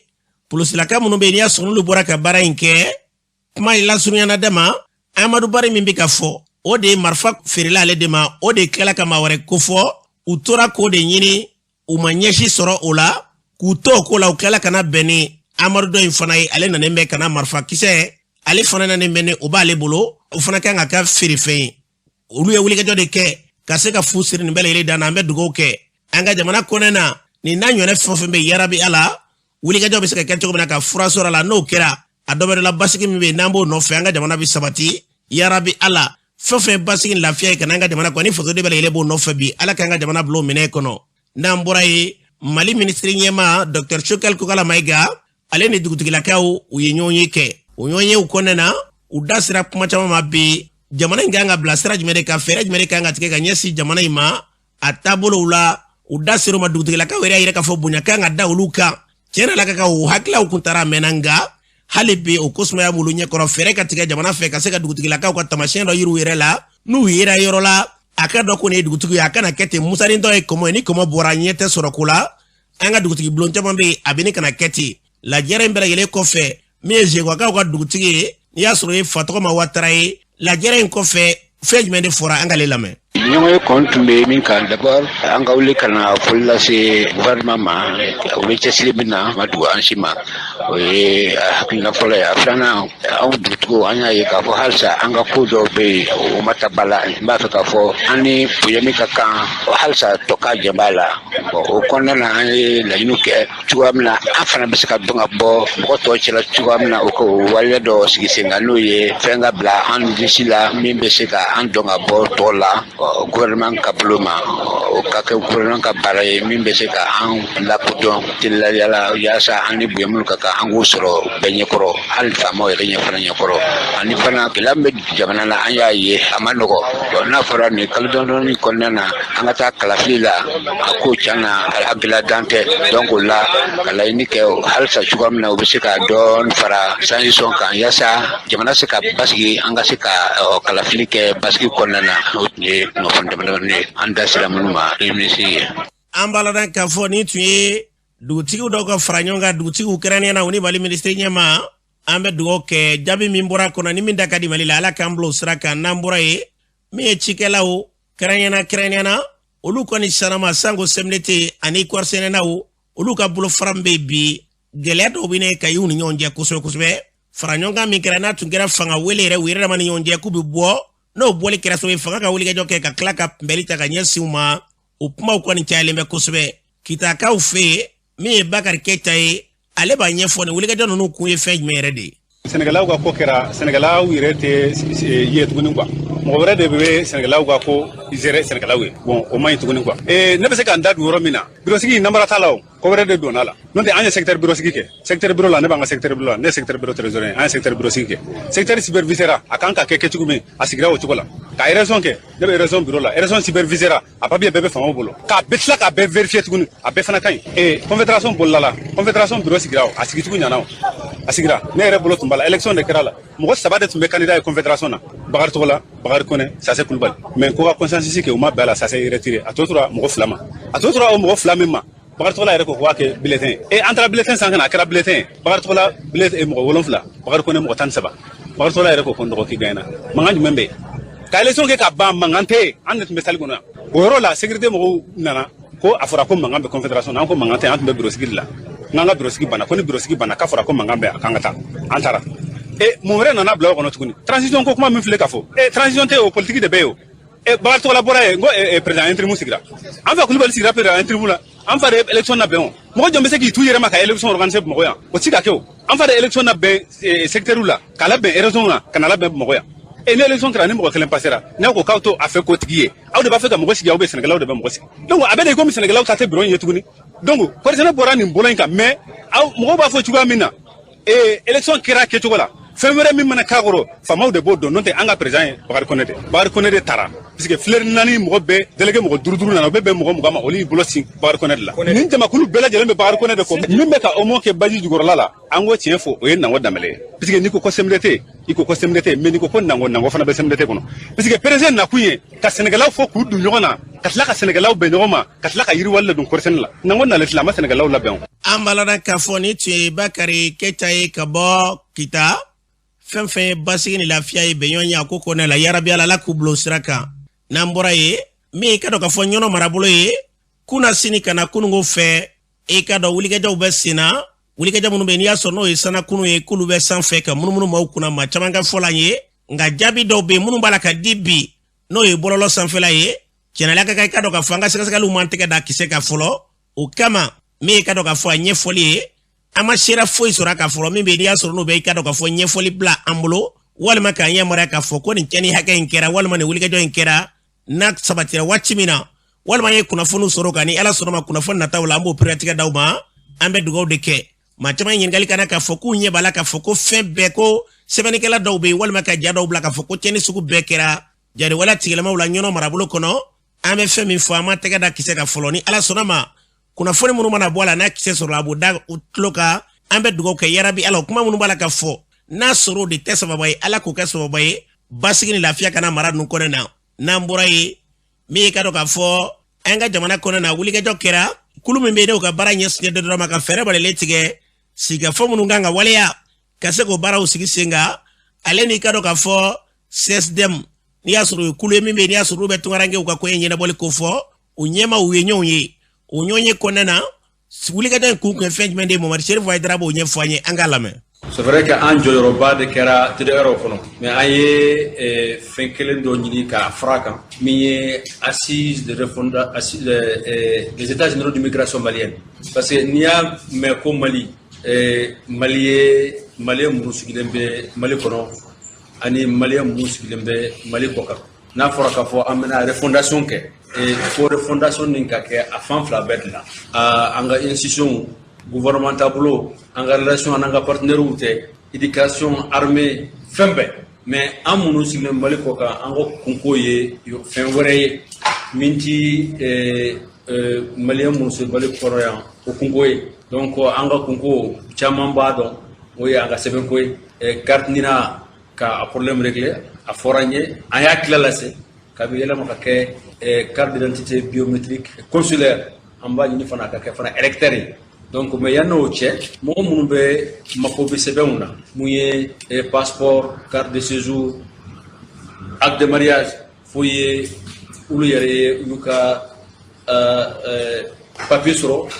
[SPEAKER 2] polosilaka minnu bɛ yen, n'i y'a sɔrɔ n'olu bɔra ka baara in kɛ. Kuma in lasurunyana dama, Amadu Bari min bɛ ka fɔ, o de ye marifa feerela ale de ma. O de tilala ka maa wɛrɛ kofɔ. U tora k'o de ɲini, u ma ɲɛsi sɔrɔ o la. K'u to o ko la, u tilala ka na bɛn ni Amadu dɔ in fana ye. Ale nanen bɛ ka na marifa kisɛ, ale fana nanen bɛ ni o b'ale bolo, o fana kan ka kɛ feerefɛn ye. Olu ye wulikajɔ de kɛ ka se ka fu siri nin bɛɛ lajɛlen dan na. An bɛ dugawu kɛ an ka jamana kɔnɔ na, nin n'a ɲɔgɔnna fɛn o fɛn bɛ, yarabi Ala, wulikajɔ bɛ se ka kɛ cogo min na ka fura sɔrɔ a la. N'o kɛra, a dɔ bɛ dɔ la. Basigi min bɛ yen, n'an b'o nɔfɛ, an ka jamana bɛ sabati. Yarabi Ala, fɛn o fɛn basigi ni lafiya ye ka n'an ka jamana kɔnɔ, ni fasoden bɛɛ lajɛlen b'o nɔfɛ bi, Ala k'an ka jamana bila o minɛn kɔnɔ. N'an bɔra yen, Mali minisiri ɲɛmaa Dr Choguel Kokala Mayiga, ale ni dugutigilakaw, u ye ɲɔgɔn ye kɛ. O ɲɔgɔn yew kɔnɔna na, u da sera kuma caman ma bi. Jamana in kan ka bila sira jumɛn de kan? Fɛɛrɛ jumɛn de kan ka tigɛ ka ɲɛsin jamana in ma a taabolow la? U da ser'o ma. Dugutigilakaw yɛrɛ y'a yira k'a fɔ bonya kan ka da olu kan. Tiɲɛ la, ka kan o hakililaw kun taara a mɛnna, nka hali bi o ko sumaya b'olu ɲɛkɔrɔ. Fɛɛrɛ ka tigɛ jamana fɛ ka se ka dugutigilakaw ka taamasiyɛn dɔ yir'u yɛrɛ la. N'u yera yɔrɔ la, a ka dɔn ko nin ye dugutigi ye. A kana kɛ ten musanintɔ ye kɔmɔ ye. Ni kɔmɔ bɔra, ɲɛ tɛ sɔrɔ ko la. An ka dugutigi bulon caman bɛ yen, a bɛ ne kana kɛ ten. Lajɛrɛ in bɛɛ lajɛlen kɔfɛ, min ye Zeguwakaw ka dugutigi ye, n'i y'a sɔrɔ o ye Fatɔgɔma Watara ye, lajɛrɛ in kɔfɛ, fɛn jumɛn de fɔra? An k'ale lamɛn.
[SPEAKER 7] Ɲɔgɔn ye kɔn tun bɛ min kan, d'abord an ka wuli ka na foli lase gouvernement ma. U bɛ cɛsiri min na, ma dogo an si ma, o ye hakilina fɔlɔ ye. A filanan, anw dugutigiw, an y'a ye k'a fɔ halisa an ka ko dɔw bɛ yen, o ma ta ba la. N b'a fɛ k'a fɔ an ni bonya min ka kan, halisa tɔ ka jɛ b'a la. O kɔnɔna na, an ye laɲiniw kɛ cogoya min na an fana bɛ se ka dɔn ka bɔ mɔgɔ tɔw cɛla cogoya min na, o ka waleya dɔ sigi sen kan, n'o ye fɛn ka bila an disi la min bɛ se ka an dɔn ka bɔ tɔw la gouvernement ka bolo ma. O ka kɛ gouvernement ka baara ye min bɛ se ka an lakodɔn teliya la, yaasa an ni bonya minnu ka kan, an k'o sɔrɔ bɛɛ ɲɛkɔrɔ, hali faamaw yɛrɛ ɲɛ fana ɲɛkɔrɔ. Ani fana, gɛlɛya min bɛ jamana na, an y'a ye a ma nɔgɔ. N'a fɔra nin kalo damadɔni kɔnɔna na an ka taa kalafili la, a ko tiɲɛ na, a gɛlɛya dan tɛ. Donc o la, ka laɲini kɛ halisa cogoya min na u bɛ se ka dɔɔni fara transition kan, yaasa jamana se ka basigi, an ka se ka kalafili kɛ basigi kɔnɔna na. O tun ye kunnafoni damadamanin ye an da sera minnu ma minisiri ye.
[SPEAKER 2] An b'a ladɔn k'a fɔ nin tun ye dugutigiw dɔw ka fara ɲɔgɔn kan, dugutigiw kɛrɛnkɛrɛnnenya na, u ni Mali minisiri ɲɛmaa. An bɛ dugawu kɛ, jaabi min bɔra kɔnɔ ni min da ka di Mali la, Ala k'an bila o sira kan. N'an bɔra yen, min ye cikɛlaw kɛrɛnkɛrɛnnenya, olu kɔni sanama sanko CMDT ani kɔɔrisɛnɛnaw, olu ka bolofara min bɛ bi, gɛlɛya dɔw bɛ ne ka y'u ni ɲɔgɔn cɛ kosɛbɛ kosɛbɛ. Fara ɲɔgɔn kan min kɛra, n'a tun kɛra fanga wele yɛrɛ, u yɛrɛ dama ni ɲɔgɔn cɛ k'u bɛ bɔ, n'o bɔli kɛra sababu ye fanga ka wulikajɔ kɛ ka tila ka kunbɛli ta ka ɲɛsin u ma, o kumaw kɔni cayalen bɛ kosɛbɛ Kitakaw fɛ yen. Min ye Bakari Keyita ye, ale b'a ɲɛfɔ nin wulikajɔ ninnu kun ye fɛn jumɛn yɛrɛ de ye.
[SPEAKER 8] Sɛnɛkɛlaw ka ko kɛra, sɛnɛkɛlaw yɛrɛ tɛ ye tuguni quoi. Mɔgɔ wɛrɛ de bɛ sɛnɛkɛlaw ka ko gérer sɛnɛkɛlaw ye. Bon, o man ɲi tuguni quoi. Ne bɛ se ka n da don yɔrɔ min na, bureau sigi namara t'a la, o ko wɛrɛ de donna la. N'o tɛ, an ye secteur bureau sigi kɛ. Secteur bureau la, ne b'an ka secteur bureau la, ne ye secteur bureau trésorier. An ye secteur bureau sigi kɛ, secteur superviseur a kan ka kɛ kɛcogo min, a sigira o cogo la. Ka région kɛ, ne bɛ région bureau la, région superviseur a papier bɛɛ bɛ faamaw bolo, k'a bɛɛ tila k'a bɛɛ vérifier tuguni, a bɛɛ fana ka ɲi. Confédération bolila la, confédération bureau sigira, o a sigicogo ɲana, o a sigira, ne yɛrɛ bolo tun b'a la. Élection de kɛra la, mɔgɔ saba de tun bɛ candidat ye confédération na: Bakari Togola, Bakari Kone, Sase Kulubali. Mais ko ka consensus kɛ, u ma bɛn a la, Sase retiré, a tɔ tora mɔgɔ fila ma. A tɔ tora o mɔgɔ fila min ma, Bakari Togola yɛrɛ ko k'a kɛ bulletin ye. An taara bulletin san ka na, a kɛra bulletin ye. Bakari Togola bulletin mɔgɔ 7, Bakari Kone mɔgɔ 13. Bakari Togola yɛrɛ ko ko n dɔgɔ k'i gagné. Mankan jumɛn bɛ yen ka élection kɛ ka ban? Mankan tɛ yen, an de tun bɛ salle kɔnɔ yan. O yɔrɔ la, sécurité mɔgɔw nana ko a fɔra ko mankan bɛ confédération na. An ko mankan tɛ, an tun bɛ bureau sigi de la. N'an ka bureau sigi banna, ko ni bureau sigi banna, k'a fɔra ko mankan bɛ, a k'an ka taa. An taara. Mun wɛrɛ nana bila o kɔnɔ tuguni? Transition ko kuma min filɛ ka fɔ, transition tɛ, o politique de bɛ yen. O Bakari Togola bɔra yen, n ko président intérim sigira. An fa Kulubali sigira président intérim la. An fa de élection labɛn. O mɔgɔ jɔn bɛ se k'i t'u yɛrɛ ma ka élection organiser Bamakɔ yan? O tɛ se ka kɛ. O an fa de élection labɛn secteur la, k'a labɛn région na, ka na labɛn Bamakɔ yan. Ni élection kɛra, ni mɔgɔ kelen passera, n'aw ko k'aw to a fɛ k'o tigi ye, aw de b'a fɛ ka mɔgɔ sigi, aw bɛ sɛnɛkɛlaw de bɛ mɔgɔ sigi. Donc a bɛ de komi sɛnɛkɛlaw ta tɛ bureau in ye tuguni. Donc kɔrisɛnɛ bɔra nin bolo in kan, mais aw mɔgɔw b'a fɔ cogoya min na, élection kɛra kɛcogo la, fɛn wɛrɛ min mana k'a kɔrɔ, faamaw de b'o dɔn. N'o tɛ, an ka président ye Bakari Kone de, Bakari Kone de taara. Puisque fileri naani mɔgɔ bɛɛ, délégué mɔgɔ duuru duuru nana, o bɛ bɛn mɔgɔ 20 ma. Olu y'i bolo sin Bakari Kɔnɛ de la. Nin jamakulu bɛɛ lajɛlen bɛ Bakari Kɔnɛ de kɔ. Min bɛ ka OMO kɛ baji jukɔrɔla la, an ko tiɲɛ fɔ, o ye Nango Danbɛlɛ ye, puisque n'i ko ko CMDT, i ko ko CMDT, mais n'i ko ko Nango, Nango fana bɛ CMDT kɔnɔ, puisque président nakun ye ka sɛnɛkɛlaw fɔ k'u don ɲɔgɔn na, ka tila ka sɛnɛkɛlaw bɛn ɲɔgɔn ma, ka tila ka yiriwali ladon kɔɔrisɛnɛ la. Nango nalen filɛ, a ma sɛnɛkɛlaw labɛn o.
[SPEAKER 2] An b'a lɔn k'a fɔ nin tun ye Bakari Keyita ye ka bɔ Kita. Fɛn fɛn ye basigi ni lafiya ye, bɛnɲɔgɔnya ko kɔnɛ la, yarabi Ala, Ala k'u bila o sira kan. N'an bɔra yen, min i ka dɔn k'a fɔ Ɲɔnɔ marabolo ye, kunna sini ka na kununko fɛ, i ka dɔn wulikajɔw bɛ sen na. Wulikajɔ minnu bɛ yen, n'i y'a sɔrɔ n'o ye sanakunu ye, k'olu bɛ sanfɛ ka munumunu maaw kunna, maa caman ka fɔ la ye. Nka jaabi dɔw bɛ yen minnu b'a la ka di bi, n'o ye bɔlɔlɔ sanfɛla ye. Tiɲɛna ka kan, i ka dɔn k'a fɔ an ka sɛgɛsɛgɛliw m'an tɛgɛ da kisɛ kan fɔlɔ. O kama, min i ka dɔn k'a fɔ a ɲɛfɔli ye, an ma sera foyi sɔrɔ a kan fɔlɔ. Min bɛ yen, n'i y'a sɔrɔ n'o bɛ i ka dɔn k'a fɔ ɲɛfɔli bila an bolo, walima k'an yamaruya k'a fɔ ko nin cɛnni hakɛ in kɛra, walima nin wulikajɔ in kɛra, n'a sabatira waati min na, walima an ye kunnafoniw sɔrɔ kan, ni Ala sɔnna ma, kunnafoni nataw la, an b'o pereyatigɛ d'aw ma. An bɛ dugawu de kɛ. Maa caman ye ɲininkali kana k'a fɔ k'u ɲɛ b'a la k'a fɔ ko fɛn bɛɛ, ko sɛbɛnnikɛla dɔw bɛ yen, walima ka ja dɔw bila k'a fɔ ko cɛnni sugu bɛɛ kɛra jariwale tigilamaw la Ɲɔnɔ marabolo kɔnɔ. An bɛ fɛn min fɔ, an ma tɛgɛ da kisɛ kan fɔlɔ. Ni Ala sɔnna ma, kunnafoni minnu mana bɔ a la, n'a kisɛ sɔrɔ, a b'o da u tulo kan. An bɛ dugawu kɛ, yarabi Ala, o kuma minnu b'a la ka fɔ, n'a sɔrɔ o de tɛ sababa ye, Ala k'o kɛ sababa ye basigi ni lafiya kana mara ninnu kɔnɔ na. N'an bɔra yen, min ye ka dɔn k'a fɔ an ka jamana kɔnɔ na, wulikajɔ kɛra kulu min bɛ yen, n'o ka baara ɲɛsinnen dɔ ma ka fɛɛrɛ balalen tigɛ sigikafɔ minnu kan ka waleya ka se k'o baaraw sigi sen kan, ale n'i ka dɔn k'a fɔ CSDM, n'i y'a sɔrɔ o ye kulu ye min bɛ yen, n'i y'a sɔrɔ olu bɛ tunkarankew ka koɲɛ ɲɛnabɔli ko fɔ, o ɲɛmaaw ye ɲɔgɔn ye. O ɲɔgɔn ye kɔnɔna na, wulikajɔ in kun kun ye fɛn jumɛn de ye? Mamadu Serifu Hayidara b'o ɲɛfɔ an ye, an k'a lamɛn.
[SPEAKER 9] C'est vrai que an jɔyɔrɔba de kɛra TDR kɔnɔ, mais an ye fɛn kelen dɔ ɲini k'a fara kan, min ye assise de refondation, assise des états généraux d'immigration malienne, parce que n'i y'a mɛn ko Mali, Mali ye maliyɛn minnu sigilen bɛ Mali kɔnɔ ani maliyɛn minnu sigilen bɛ Mali kɔ kan, n'a fɔra k'a fɔ an bɛna refondation kɛ, fo refondation nin ka kɛ a fan fila bɛɛ de la, an ka institution, gouvernement taabolo, an ka relation an ka partenaires tɛ, éducation, armée, fɛn bɛɛ. Mais an minnu sigilen Mali kɔ kan, an ka kunko ye fɛn wɛrɛ ye min ti maliyɛn minnu sigilen Mali kɔnɔ yan o kunko ye. Donc an ka kunko caman b'a dɔn, o ye an ka sɛbɛnko ye, carte NINA ka a problème régler. A fɔra an ye, an y'a tila lase k'a bɛ yɛlɛma ka kɛ carte d'identité biométrique consulaire. An b'a ɲini fana a ka kɛ fana électeur ye. Donc mais yanni o cɛ, mɔgɔ minnu bɛ mako bɛ sɛbɛnw na, mun ye passeport, carte de séjour, acte de mariage, fo ye olu yɛrɛ ye olu ka papier sɔrɔ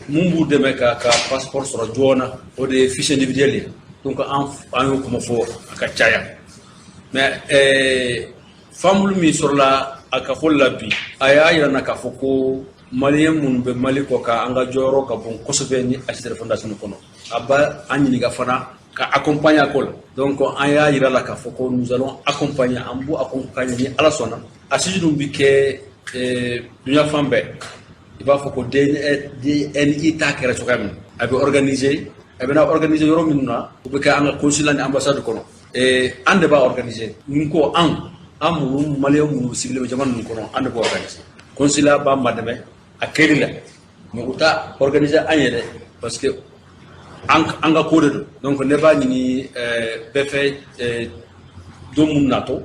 [SPEAKER 9] mun b'u dɛmɛ ka passeport sɔrɔ joona, o de ye fiche individuelle ye. Donc an y'o kuma fɔ a ka caya, mais faamuli min sɔrɔla a ka fɔli la bi, a y'a yira n na k'a fɔ ko maliyɛn minnu bɛ Mali kɔ kan, an ka jɔyɔrɔ ka bon kosɛbɛ ni assise de fondation kɔnɔ. A b'a an ɲininka fana ka accompagner a ko la. Donc an y'a yira la k'a fɔ ko nous allons accompagner, an b'u accompagner ni Ala sɔnna. Assise dun bi kɛ duɲa fan bɛɛ, i b'a fɔ ko DNI ta kɛra cogoya min na, a bɛ organiser, a bɛna organiser yɔrɔ minnu na, o bɛ kɛ an ka consulat ni ambassade kɔnɔ. An de b'a organiser. N ko an minnu maliyɛn minnu sigilen bɛ jamana ninnu kɔnɔ, an de b'a organiser. Consulat b'an madɛmɛ a kɛli la, mais u t'a organiser an yɛrɛ, parce que an ka ko de don. Donc ne b'a ɲini bɛɛ fɛ, don mun natɔ,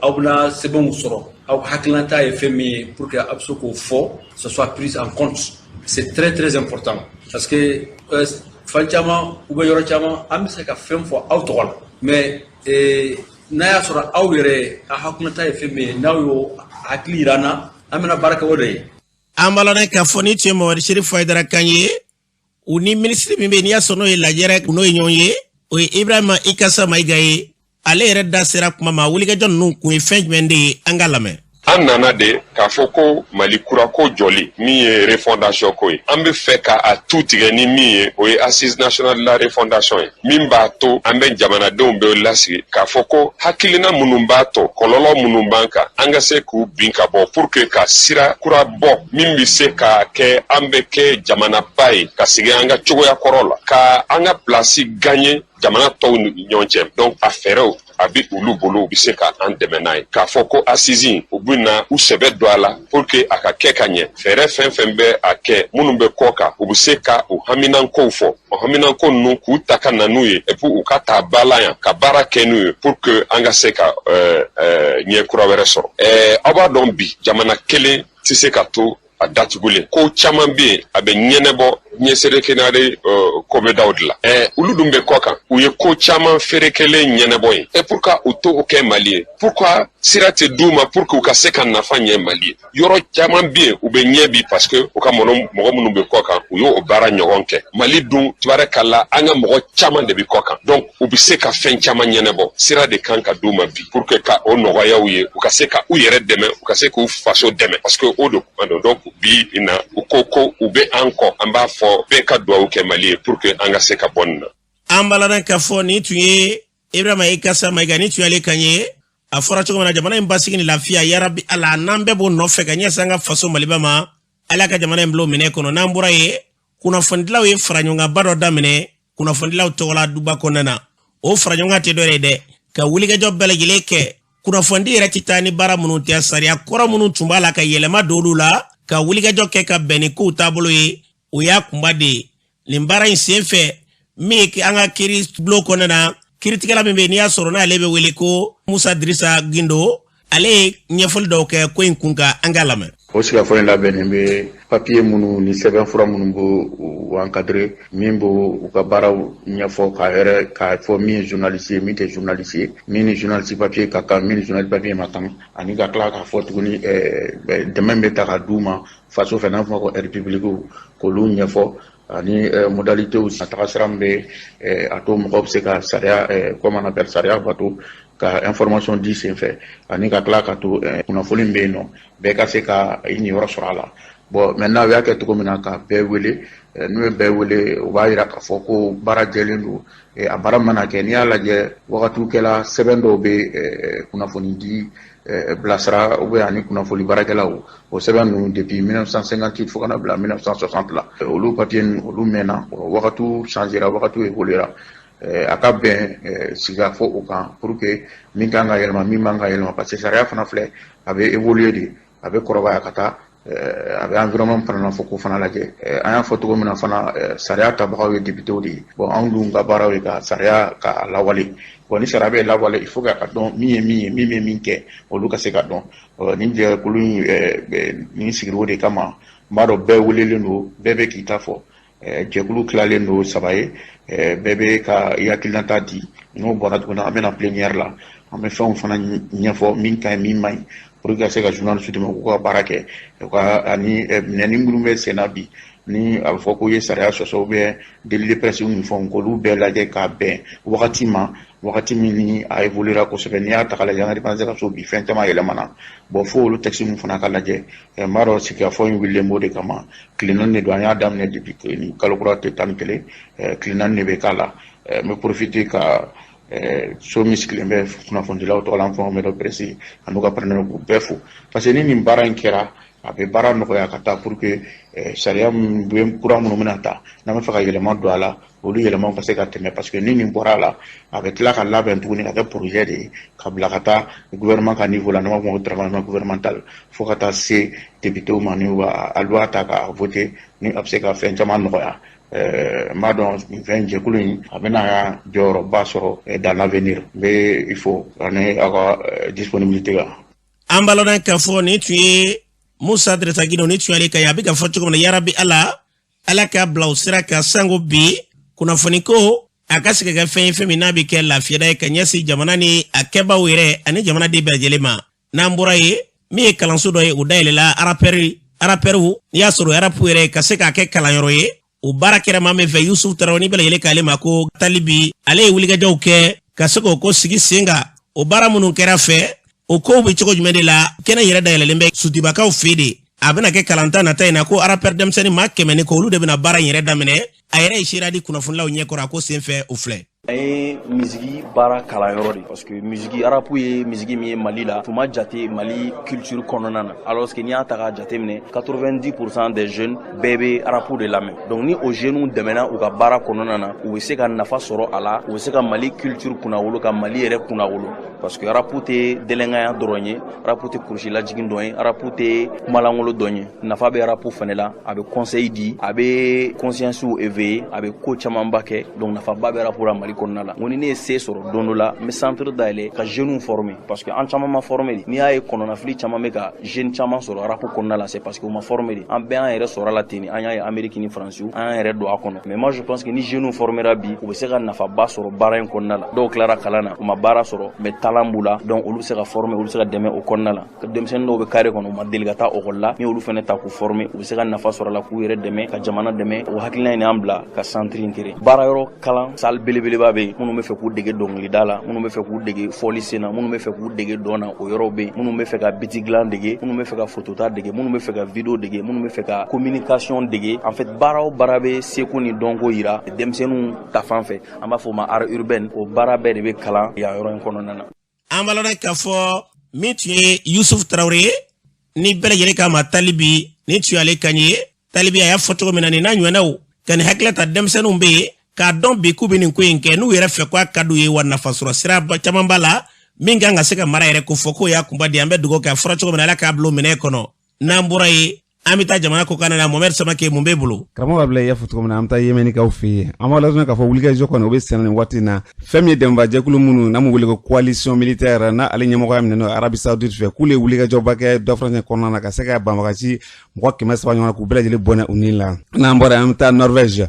[SPEAKER 9] aw bɛna sɛbɛnw sɔrɔ, aw hakilinata ye fɛn min ye, pour que aw bɛ se k'o fɔ, ce soit pris en compte. C'est très très important, parce que fan caman u bɛ yɔrɔ caman, an bɛ se ka fɛn fɔ aw tɔgɔ la, mais n'a y'a sɔrɔ aw yɛrɛ a hakilinata ye fɛn min ye, n'aw y'o hakili yira an na, an bɛna baara kɛ o de ye.
[SPEAKER 2] An b'a lɔn k'a fɔ ni tun ye Mamadu Serifu Hayidara kan ye, u ni minisiri min bɛ yen, n'i y'a sɔrɔ n'o ye lajɛrɛ, n'o ye ɲɔgɔn ye, o ye Ibrahima Ikasa Mayiga ye. Ale yɛrɛ da sera kuma ma, wulikajɔ ninnu kun ye fɛn jumɛn de ye? An ka lamɛn.
[SPEAKER 10] An nana de k'a fɔ ko Mali kura ko jɔli min ye refondation ko ye, an bɛ fɛ ka a tu tigɛ ni min ye, o ye assise nationale de la refondation ye, min b'a to an bɛ jamanadenw bɛ lasigi k'a fɔ ko hakilina minnu b'a to kɔlɔlɔ minnu b'an kan, an ka se k'u bin ka bɔ pour que ka sira kura bɔ min bɛ se ka kɛ an bɛ kɛ jamanaba ye, ka segin an ka cogoya kɔrɔ la, ka an ka place gagner jamana tɔw ni ɲɔgɔn cɛ. Donc a fɛɛrɛw a bɛ olu bolo, u bɛ se ka an dɛmɛ n'a ye. K'a fɔ ko assise, u bɛ na u sɛbɛ don a la pour que a ka kɛ ka ɲɛ. Fɛɛrɛ fɛn fɛn bɛ a kɛ, minnu bɛ kɔ kan, u bɛ se ka u haminankow fɔ, o haminanko ninnu k'u ta ka na n'u ye, et puis u ka ta ba la yan ka baara kɛ n'u ye pour que an ka se ka ɲɛ kura wɛrɛ sɔrɔ. Aw b'a dɔn bi, jamana kelen tɛ se ka to a datugulen. Ko caman bɛ yen, a bɛ ɲɛnɛbɔ ɲɛserekenare kobedaw de la. Olu dun bɛ kɔ kan, u ye ko caman ferekelen ɲɛnɛbɔ yen. Et pourquoi u t'o kɛ Mali ye? Pourquoi sira tɛ d'u ma pour que u ka se ka nafa ɲɛ Mali ye? Yɔrɔ caman bɛ yen, u bɛ ɲɛ bi parce que u ka mɔgɔ minnu bɛ kɔ kan, u y'o baara ɲɔgɔn kɛ. Mali dun, tubarakala, an ka mɔgɔ caman de bɛ kɔ kan, donc u bɛ se ka fɛn caman ɲɛnɛbɔ. Sira de kan ka d'u ma bi pour que ka o nɔgɔya u ye, u ka se ka u yɛrɛ dɛmɛ, u ka se k'u faso dɛmɛ, parce que o de kuma don. Donc bi in na, u ko ko u bɛ an kɔ. An b'a fɔ bɛɛ ka dugawu kɛ Mali ye pour que an ka se ka bɔ nin na.
[SPEAKER 2] An balana k'a fɔ nin tun ye Ibrahima Ikasa Mayiga, nin tun y'ale kan ye. A fɔra cogo min na, jamana in basigi ni lafiya, yarabi Ala, n'an bɛɛ b'o nɔfɛ ka ɲɛsin an ka faso Maliba ma, Ala ka jamana in bila o minɛ kɔnɔ. N'an bɔra yen, kunnafonidilaw ye faraɲɔgɔnkanba dɔ daminɛ kunnafonidilaw tɔgɔla duba kɔnɔna na. O faraɲɔgɔnkan tɛ dɔ ye dɛ, ka wulikajɔ bɛɛ lajɛlen kɛ kunnafonidi yɛrɛ tɛ taa ni baara minnu tɛ, sariya kɔrɔ minnu tun b'a la ka yɛlɛma don olu la, ka wulikajɔ kɛ ka bɛn ni kow taabolo ye, o y'a kunba de ye. Nin baara in sen fɛ, min ye an ka kiiri bulon kɔnɔna na, kiiritigɛla min bɛ yen, n'i y'a sɔrɔ n'ale bɛ wele ko Musa Dirisa Gindo, ale ye ɲɛfɔli dɔw kɛ ko in kun kan. An k'a lamɛn.
[SPEAKER 11] O sigikafɔ in labɛnnen bɛ papiye minnu ni sɛbɛnfura minnu b'u encadrer, min b'u u ka baaraw ɲɛfɔ, k'a yɛrɛ k'a fɔ min ye journaliste ye, min tɛ journaliste ye, min ni journaliste papiye ka kan, min ni journaliste papiye ma kan, ani ka tila k'a fɔ tuguni dɛmɛ bɛ ta ka d'u ma faso fɛ, n'a fɔ ko aide publique, k'olu ɲɛfɔ, ani modalitéw, taga sira min bɛ a to mɔgɔw bɛ se ka sariya, comment on appelle, sariya bato ka information di senfɛ, ani ka tila ka to kunnafoni bɛ yen nɔ, bɛɛ ka se ka i niyɔrɔ sɔrɔ a la. Bon, maintenant u y'a kɛ cogo min na ka bɛɛ wele, n'u ye bɛɛ wele, u b'a yira k'a fɔ ko baara jɛlen don. A baara mana kɛ, n'i y'a lajɛ, wagatiw kɛla sɛbɛn dɔw bɛ kunnafoni di bilasira ou bien ani kunnafoni baarakɛlaw, o sɛbɛn ninnu depuis 1958 fo ka na bila 1960 la, olu papier ninnu olu mɛnna. Wagatiw changera, wagatiw évoluera. A ka bɛn sigikafɔ o kan pour que min kan ka yɛlɛma, min man ka yɛlɛma, parce que sariya fana filɛ, a bɛ évoluer de, a bɛ kɔrɔbaya ka taa, a bɛ environnement fana na fɔ k'o fana lajɛ. An y'a fɔ cogo min na fana, sariya tabagaw ye députéw de ye. Bon, anw dun ka baaraw ye ka sariya ka lawale. Bon, ni sariya bɛ lawale, il faut que a ka dɔn min ye min ye, min bɛ min kɛ, olu ka se ka dɔn. Nin jɛkulu in nin sigira o de kama. N b'a dɔn bɛɛ welelen don, bɛɛ bɛ k'i ta fɔ. Jɛkulu tilalen don saba ye, bɛɛ bɛ ka i hakilinata di. N'o bɔra tuguni, an bɛna plénière la, an bɛ fɛnw fana ɲɛfɔ, min ka ɲi, min man ɲi, pour que ka se ka journaliste dɛmɛ k'u ka baara kɛ u ka, ani minɛni minnu bɛ sen na bi, ni a bɛ fɔ k'u ye sariya sɔsɔ ou bien délit de presse ni fɛnw, k'olu bɛɛ lajɛ k'a bɛn wagati ma, wagati min ni a évoluera kosɛbɛ. N'i y'a ta k'a lajɛ, an ka ka so bi, fɛn caman yɛlɛmana. Bon, fo olu texte ninnu fana ka lajɛ. N b'a dɔn sigikafɔ in wulilen b'o de kama. Tile 4 de don, an y'a daminɛ depuis ni kalo kura tile 11, tile 4 de bɛ k'a la. N bɛ profiter ka so min sigilen bɛ kunnafonidilaw tɔgɔ la, an fɔ maison de presse ani ka partenaire, k'u bɛɛ fo, parce que ni nin baara in kɛra, a bɛ baara nɔgɔya ka taa pour que sariya bɛ kura minnu bɛna ta, n'an bɛ fɛ ka yɛlɛma don a la, olu yɛlɛmaw ka se ka tɛmɛ, parce que ni nin bɔra a la, a bɛ tila ka labɛn tuguni ka kɛ projet de ye ka bila ka taa gouvernement ka niveau la, n'an b'a fɔ ko travail gouvernemental, fo ka taa se députéw ma, ni a loi ta ka voter, ni a bɛ se ka fɛn caman nɔgɔya. N b'a dɔn nin fɛn jɛkulu in, a bɛna jɔyɔrɔba sɔrɔ dans l'avenir. N bɛ i fo ani aw ka disponibilité kan.
[SPEAKER 2] An balona k'a fɔ nin tun ye Musa Dirisa Gindo, ni tun y'ale ka ye. A bɛ ka fɔ cogo min na, yarabi Ala, Ala k'a bila o sira kan sango bi kunnafoni ko a ka se ka kɛ fɛn ye, fɛn min n'a bɛ kɛ lafiyada ye ka ɲɛsin jamana ni a kɛbaaw yɛrɛ ani jamanaden bɛɛ lajɛlen ma. N'an bɔra yen, min ye kalanso dɔ ye, o dayɛlɛla rapɛriw, n'i y'a sɔrɔ rap yɛrɛ ka se k'a kɛ kalanyɔrɔ ye. O baara kɛra maa min fɛ, Yusufu Tarawele, ni bɛɛ lajɛlen k'ale ma ko Talibi, ale ye wulikajɔw kɛ ka se k'o ko sigi sen kan. O baara minnu kɛra fɛ, o kow bɛ cogo jumɛn de la? Kɛnɛ yɛrɛ dayɛlɛlen bɛ sutibakaw fɛ de. A bɛna kɛ kalanta nata in na ko rappeur denmisɛnnin maa 100 ni kɔ, olu de bɛna baara in yɛrɛ daminɛ. A yɛrɛ ye seereya di kunnafonilaw ɲɛkɔrɔ a ko senfɛ. O filɛ.
[SPEAKER 12] An ye misigi baara kalanyɔrɔ de, parce que misigi rap ye misigi min ye Mali la, tun ma jate Mali culture kɔnɔna na, alors que n'i y'a ta k'a jateminɛ, 90% des jeunes bɛɛ bɛ rap de lamɛn. Donc ni o jeunes dɛmɛna u ka baara kɔnɔna na, u bɛ se ka nafa sɔrɔ a la, u bɛ se ka Mali culture kunnawolo, ka Mali yɛrɛ kunnawolo, parce que rap tɛ délinquant dɔrɔn ye, rap tɛ kurusi lajigin dɔn ye, rap tɛ kumalankolon dɔn ye. Nafa bɛ rap fɛnɛ la, a bɛ conseil di, a bɛ conscience éveiller, a bɛ ko camanba kɛ. Donc nafaba bɛ rap la Mali kɔnɔna la. N ko ni ne ye se sɔrɔ don dɔ la, n bɛ centre dayɛlɛ ka jeunes former, parce que an caman ma former de. N'i y'a ye kɔnɔnafili caman bɛ ka jeune caman sɔrɔ rap kɔnɔna la, c'est parce que u ma former de. An bɛɛ y'an yɛrɛ sɔrɔ a la ten. An y'a ye Amérique ni Faransi, an y'an yɛrɛ don a kɔnɔ. Mais moi, je pense que ni jeunes formera bi, u bɛ se ka nafaba sɔrɔ baara in kɔnɔna la. Dɔw tilara kalan na, u ma baara sɔrɔ, mais talent b'u la. Donc olu bɛ se ka former, olu bɛ se ka dɛmɛ o kɔnɔna la. Denmisɛnnin dɔw bɛ carré kɔnɔ, u ma deli ka taa école la, ni olu fana ta k'u former, u bɛ se ka nafa sɔrɔ a la, k'u yɛrɛ dɛmɛ, ka jamana dɛmɛ. O hakilina in y'an bila ka centre in créer. Baara yɔrɔ kalan salle belebeleba bɛ yen. Minnu bɛ fɛ k'u dege dɔnkilida la, minnu bɛ fɛ k'u dege fɔli sen na, minnu bɛ fɛ k'u dege dɔn na, o yɔrɔw bɛ yen. Minnu bɛ fɛ ka beat dilan dege, minnu bɛ fɛ ka photota dege, minnu bɛ fɛ ka vidéo dege, minnu bɛ fɛ ka communication dege, en fait baara o baara bɛ seko ni dɔnko yira denmisɛnninw ta fan fɛ, an b'a fɔ o ma art urbain, o baara bɛɛ de bɛ kalan yan yɔrɔ in kɔnɔna na.
[SPEAKER 2] An b'a lɔn k'a fɔ min tun ye Yusuf Tarawele ye, ni bɛɛ lajɛlen k'a ma Talibi, nin tun y'ale kan ye. Talibi a y'a fɔ cogo min na, nin n'a ɲɔgɔnnaw ka nin hakilila ta, denmisɛnninw bɛ yen k'a dɔn bi k'u bɛ nin ko in kɛ n'u yɛrɛ fɛ k'a ka d'u ye, wa nafa sɔrɔ sira caman b'a la min kan ka se ka mara yɛrɛ ko fɔ k'o y'a kunba di. An bɛ dugawu kɛ, a fɔra cogo min na, Ala k'a bila o minɛ kɔnɔ. N'an bɔra yen, an bɛ taa jamana kɔkan na. Mohamɛd Samake, mun b'e bolo?
[SPEAKER 8] Karamɔgɔ Abila, i y'a fɔ cogo min na, an bɛ taa Yémenikaw fɛ yen. An b'a lasɔrɔ k'a fɔ wulikajɔ kɔni, o bɛ senna nin waati in na. Fɛn min ye dɛmɛbajɛkulu minnu n'an b'u wele ko coalition militaire, n'a ale ɲɛmɔgɔya minɛ n'o Arabie Saoudite fɛ, k'olu ye wulikajɔba kɛ dɔ farancɛ kɔnɔna na ka se ka banbagaci mɔgɔ 300 ɲɔgɔn k'u bɛɛ lajɛlen bɔnɛ u ni la. N'an bɔra yen, an bɛ taa Norvège.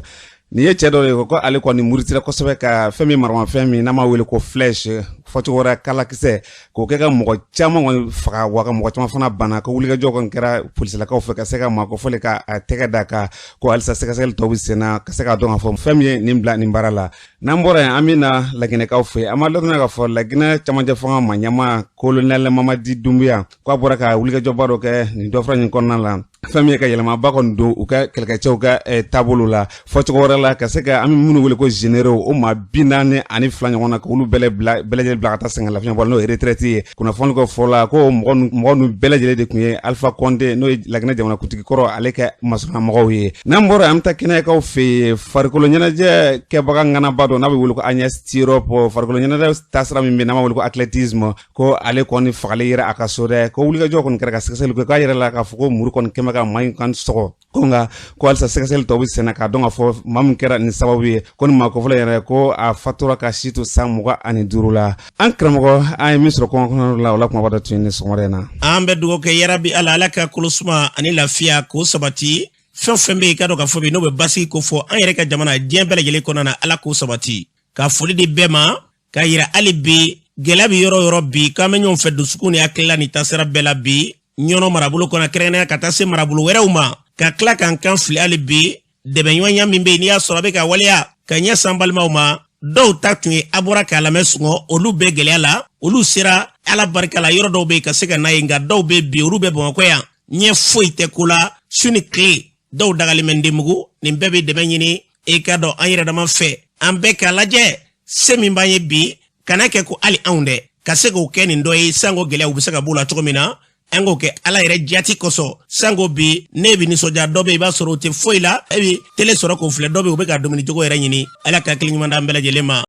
[SPEAKER 8] Nin ye cɛ dɔ de ko ale kɔni murutira kosɛbɛ ka fɛn min maramafɛn min n'an b'a wele ko flèche, fɔcogo wɛrɛ kalakisɛ, k'o kɛ ka mɔgɔ caman kɔni faga, wa ka mɔgɔ caman fana bana. Ko wulikajɔ kɔni kɛra polisilakaw fɛ ka se ka maa kofɔlen ka a tɛgɛ da kan, ko halisa sɛgɛsɛgɛli tɔw bɛ sen na ka se k'a dɔn k'a fɔ fɛn min ye nin bila nin baara la. N'an bɔra yen, an bɛ na Laginɛkaw fɛ yen. An b'a ladɔnniya k'a fɔ Laginɛ camancɛ fanga ma ɲɛmaa colonel Mamadi Dumbuya k'a bɔra ka wulikajɔba dɔ kɛ nin dɔfara nin kɔnɔna la, fɛn min ye ka yɛlɛmaba kɔni don u ka kɛlɛkɛcɛw ka taabolo la, fɔcogo wɛrɛ la ka se ka an bɛ minnu wele ko généraux, o maa 42 ɲɔgɔn na, k'olu bɛɛ lajɛlen bila ka taa sɛgɛn lafiɲɛ bɔ, n'o ye retraite ye. Kunnafoni ko fɔ la ko mɔgɔ ninnu bɛɛ lajɛlen de tun ye Alpha Condé, n'o ye Laginɛ jamanakuntigi kɔrɔ, ale kɛ masurunnamɔgɔw ye. N'an bɔra, an bɛ taa kɛnɛyakaw fɛ yen. Farikolo ɲɛnajɛ kɛbaga ŋanaba dɔ n'a bɛ wele ko Agnès Tirop, farikolo ɲɛnajɛ taasira min bɛ n'an b'a wele ko athlétisme, ko ale kɔni fagali yɛrɛ a ka so dɛ. Ko wulikajɔ kɔni kɛra ka sɛgɛsɛgɛli kɛ, k'a yɛrɛ la k'a fɔ ko muru kɔni kɛmɛ ka maa in kan sɔgɔ, ko nka ko halisa sɛgɛsɛgɛli tɔw bɛ senna k'a dɔn k'a fɔ maa min kɛra nin sababu ye. Ko nin maa kofɔlen yɛrɛ, ko a fatura ka si to san 25 la. An karamɔgɔ, an ye min sɔrɔ kɔngɔ kɔnɔ la, o la kumaba dɔ tun ye nin sɔgɔmada in na.
[SPEAKER 2] An bɛ dugawu kɛ yarabi Ala, Ala ka kolosuma ani lafiya k'o sabati. Fɛn fɛn bɛ yen, i ka dɔn k'a fɔ bi n'o bɛ basigi ko fɔ an yɛrɛ ka jamana, diɲɛ bɛɛ lajɛlen kɔnɔna na, Ala k'o sabati. Ka foli di bɛɛ ma k'a yira hali bi gɛlɛya bɛ yɔrɔ o yɔrɔ bi, k'an bɛ ɲɔgɔn fɛ dusukun ni hakilila ni taasira bɛɛ la bi Ɲɔnɔ marabolo kɔnɔ, kɛrɛnkɛrɛnnenya ka taa se marabolo wɛrɛw ma, ka tila k'an kan fili hali bi dɛmɛɲɔgɔnya min bɛ yen, n'i y'a sɔrɔ a bɛ ka waleya ka ɲɛsin an balimaw ma. Dɔw ta tun ye a bɔra k'a lamɛn sungɔ, olu bɛ gɛlɛya la, olu sera Ala barika la, yɔrɔ dɔw bɛ yen ka se ka n'a ye, nka dɔw bɛ bi olu bɛ Bamakɔ yan, ɲɛ foyi tɛ ko la, su ni tile dɔw dagalen bɛ denmugu. Nin bɛɛ bɛ dɛmɛ ɲini. E k'a dɔn an yɛrɛ dama fɛ, an bɛɛ k'a lajɛ se min b'an ye bi, kana kɛ ko hali anw dɛ ka se k'o kɛ nin dɔ ye, sanko gɛlɛya u bɛ se ka b'u la cogo min na, an k'o kɛ Ala yɛrɛ jati kosɔn. Sanko bi ne bɛ nisɔndiya, dɔ bɛ i b'a sɔrɔ o tɛ foyi la, e bɛ tele sɔrɔ k'o filɛ, dɔ bɛ u bɛ ka dumuni cogo yɛrɛ ɲini. Ala ka hakili ɲuman d'an bɛɛ lajɛlen ma.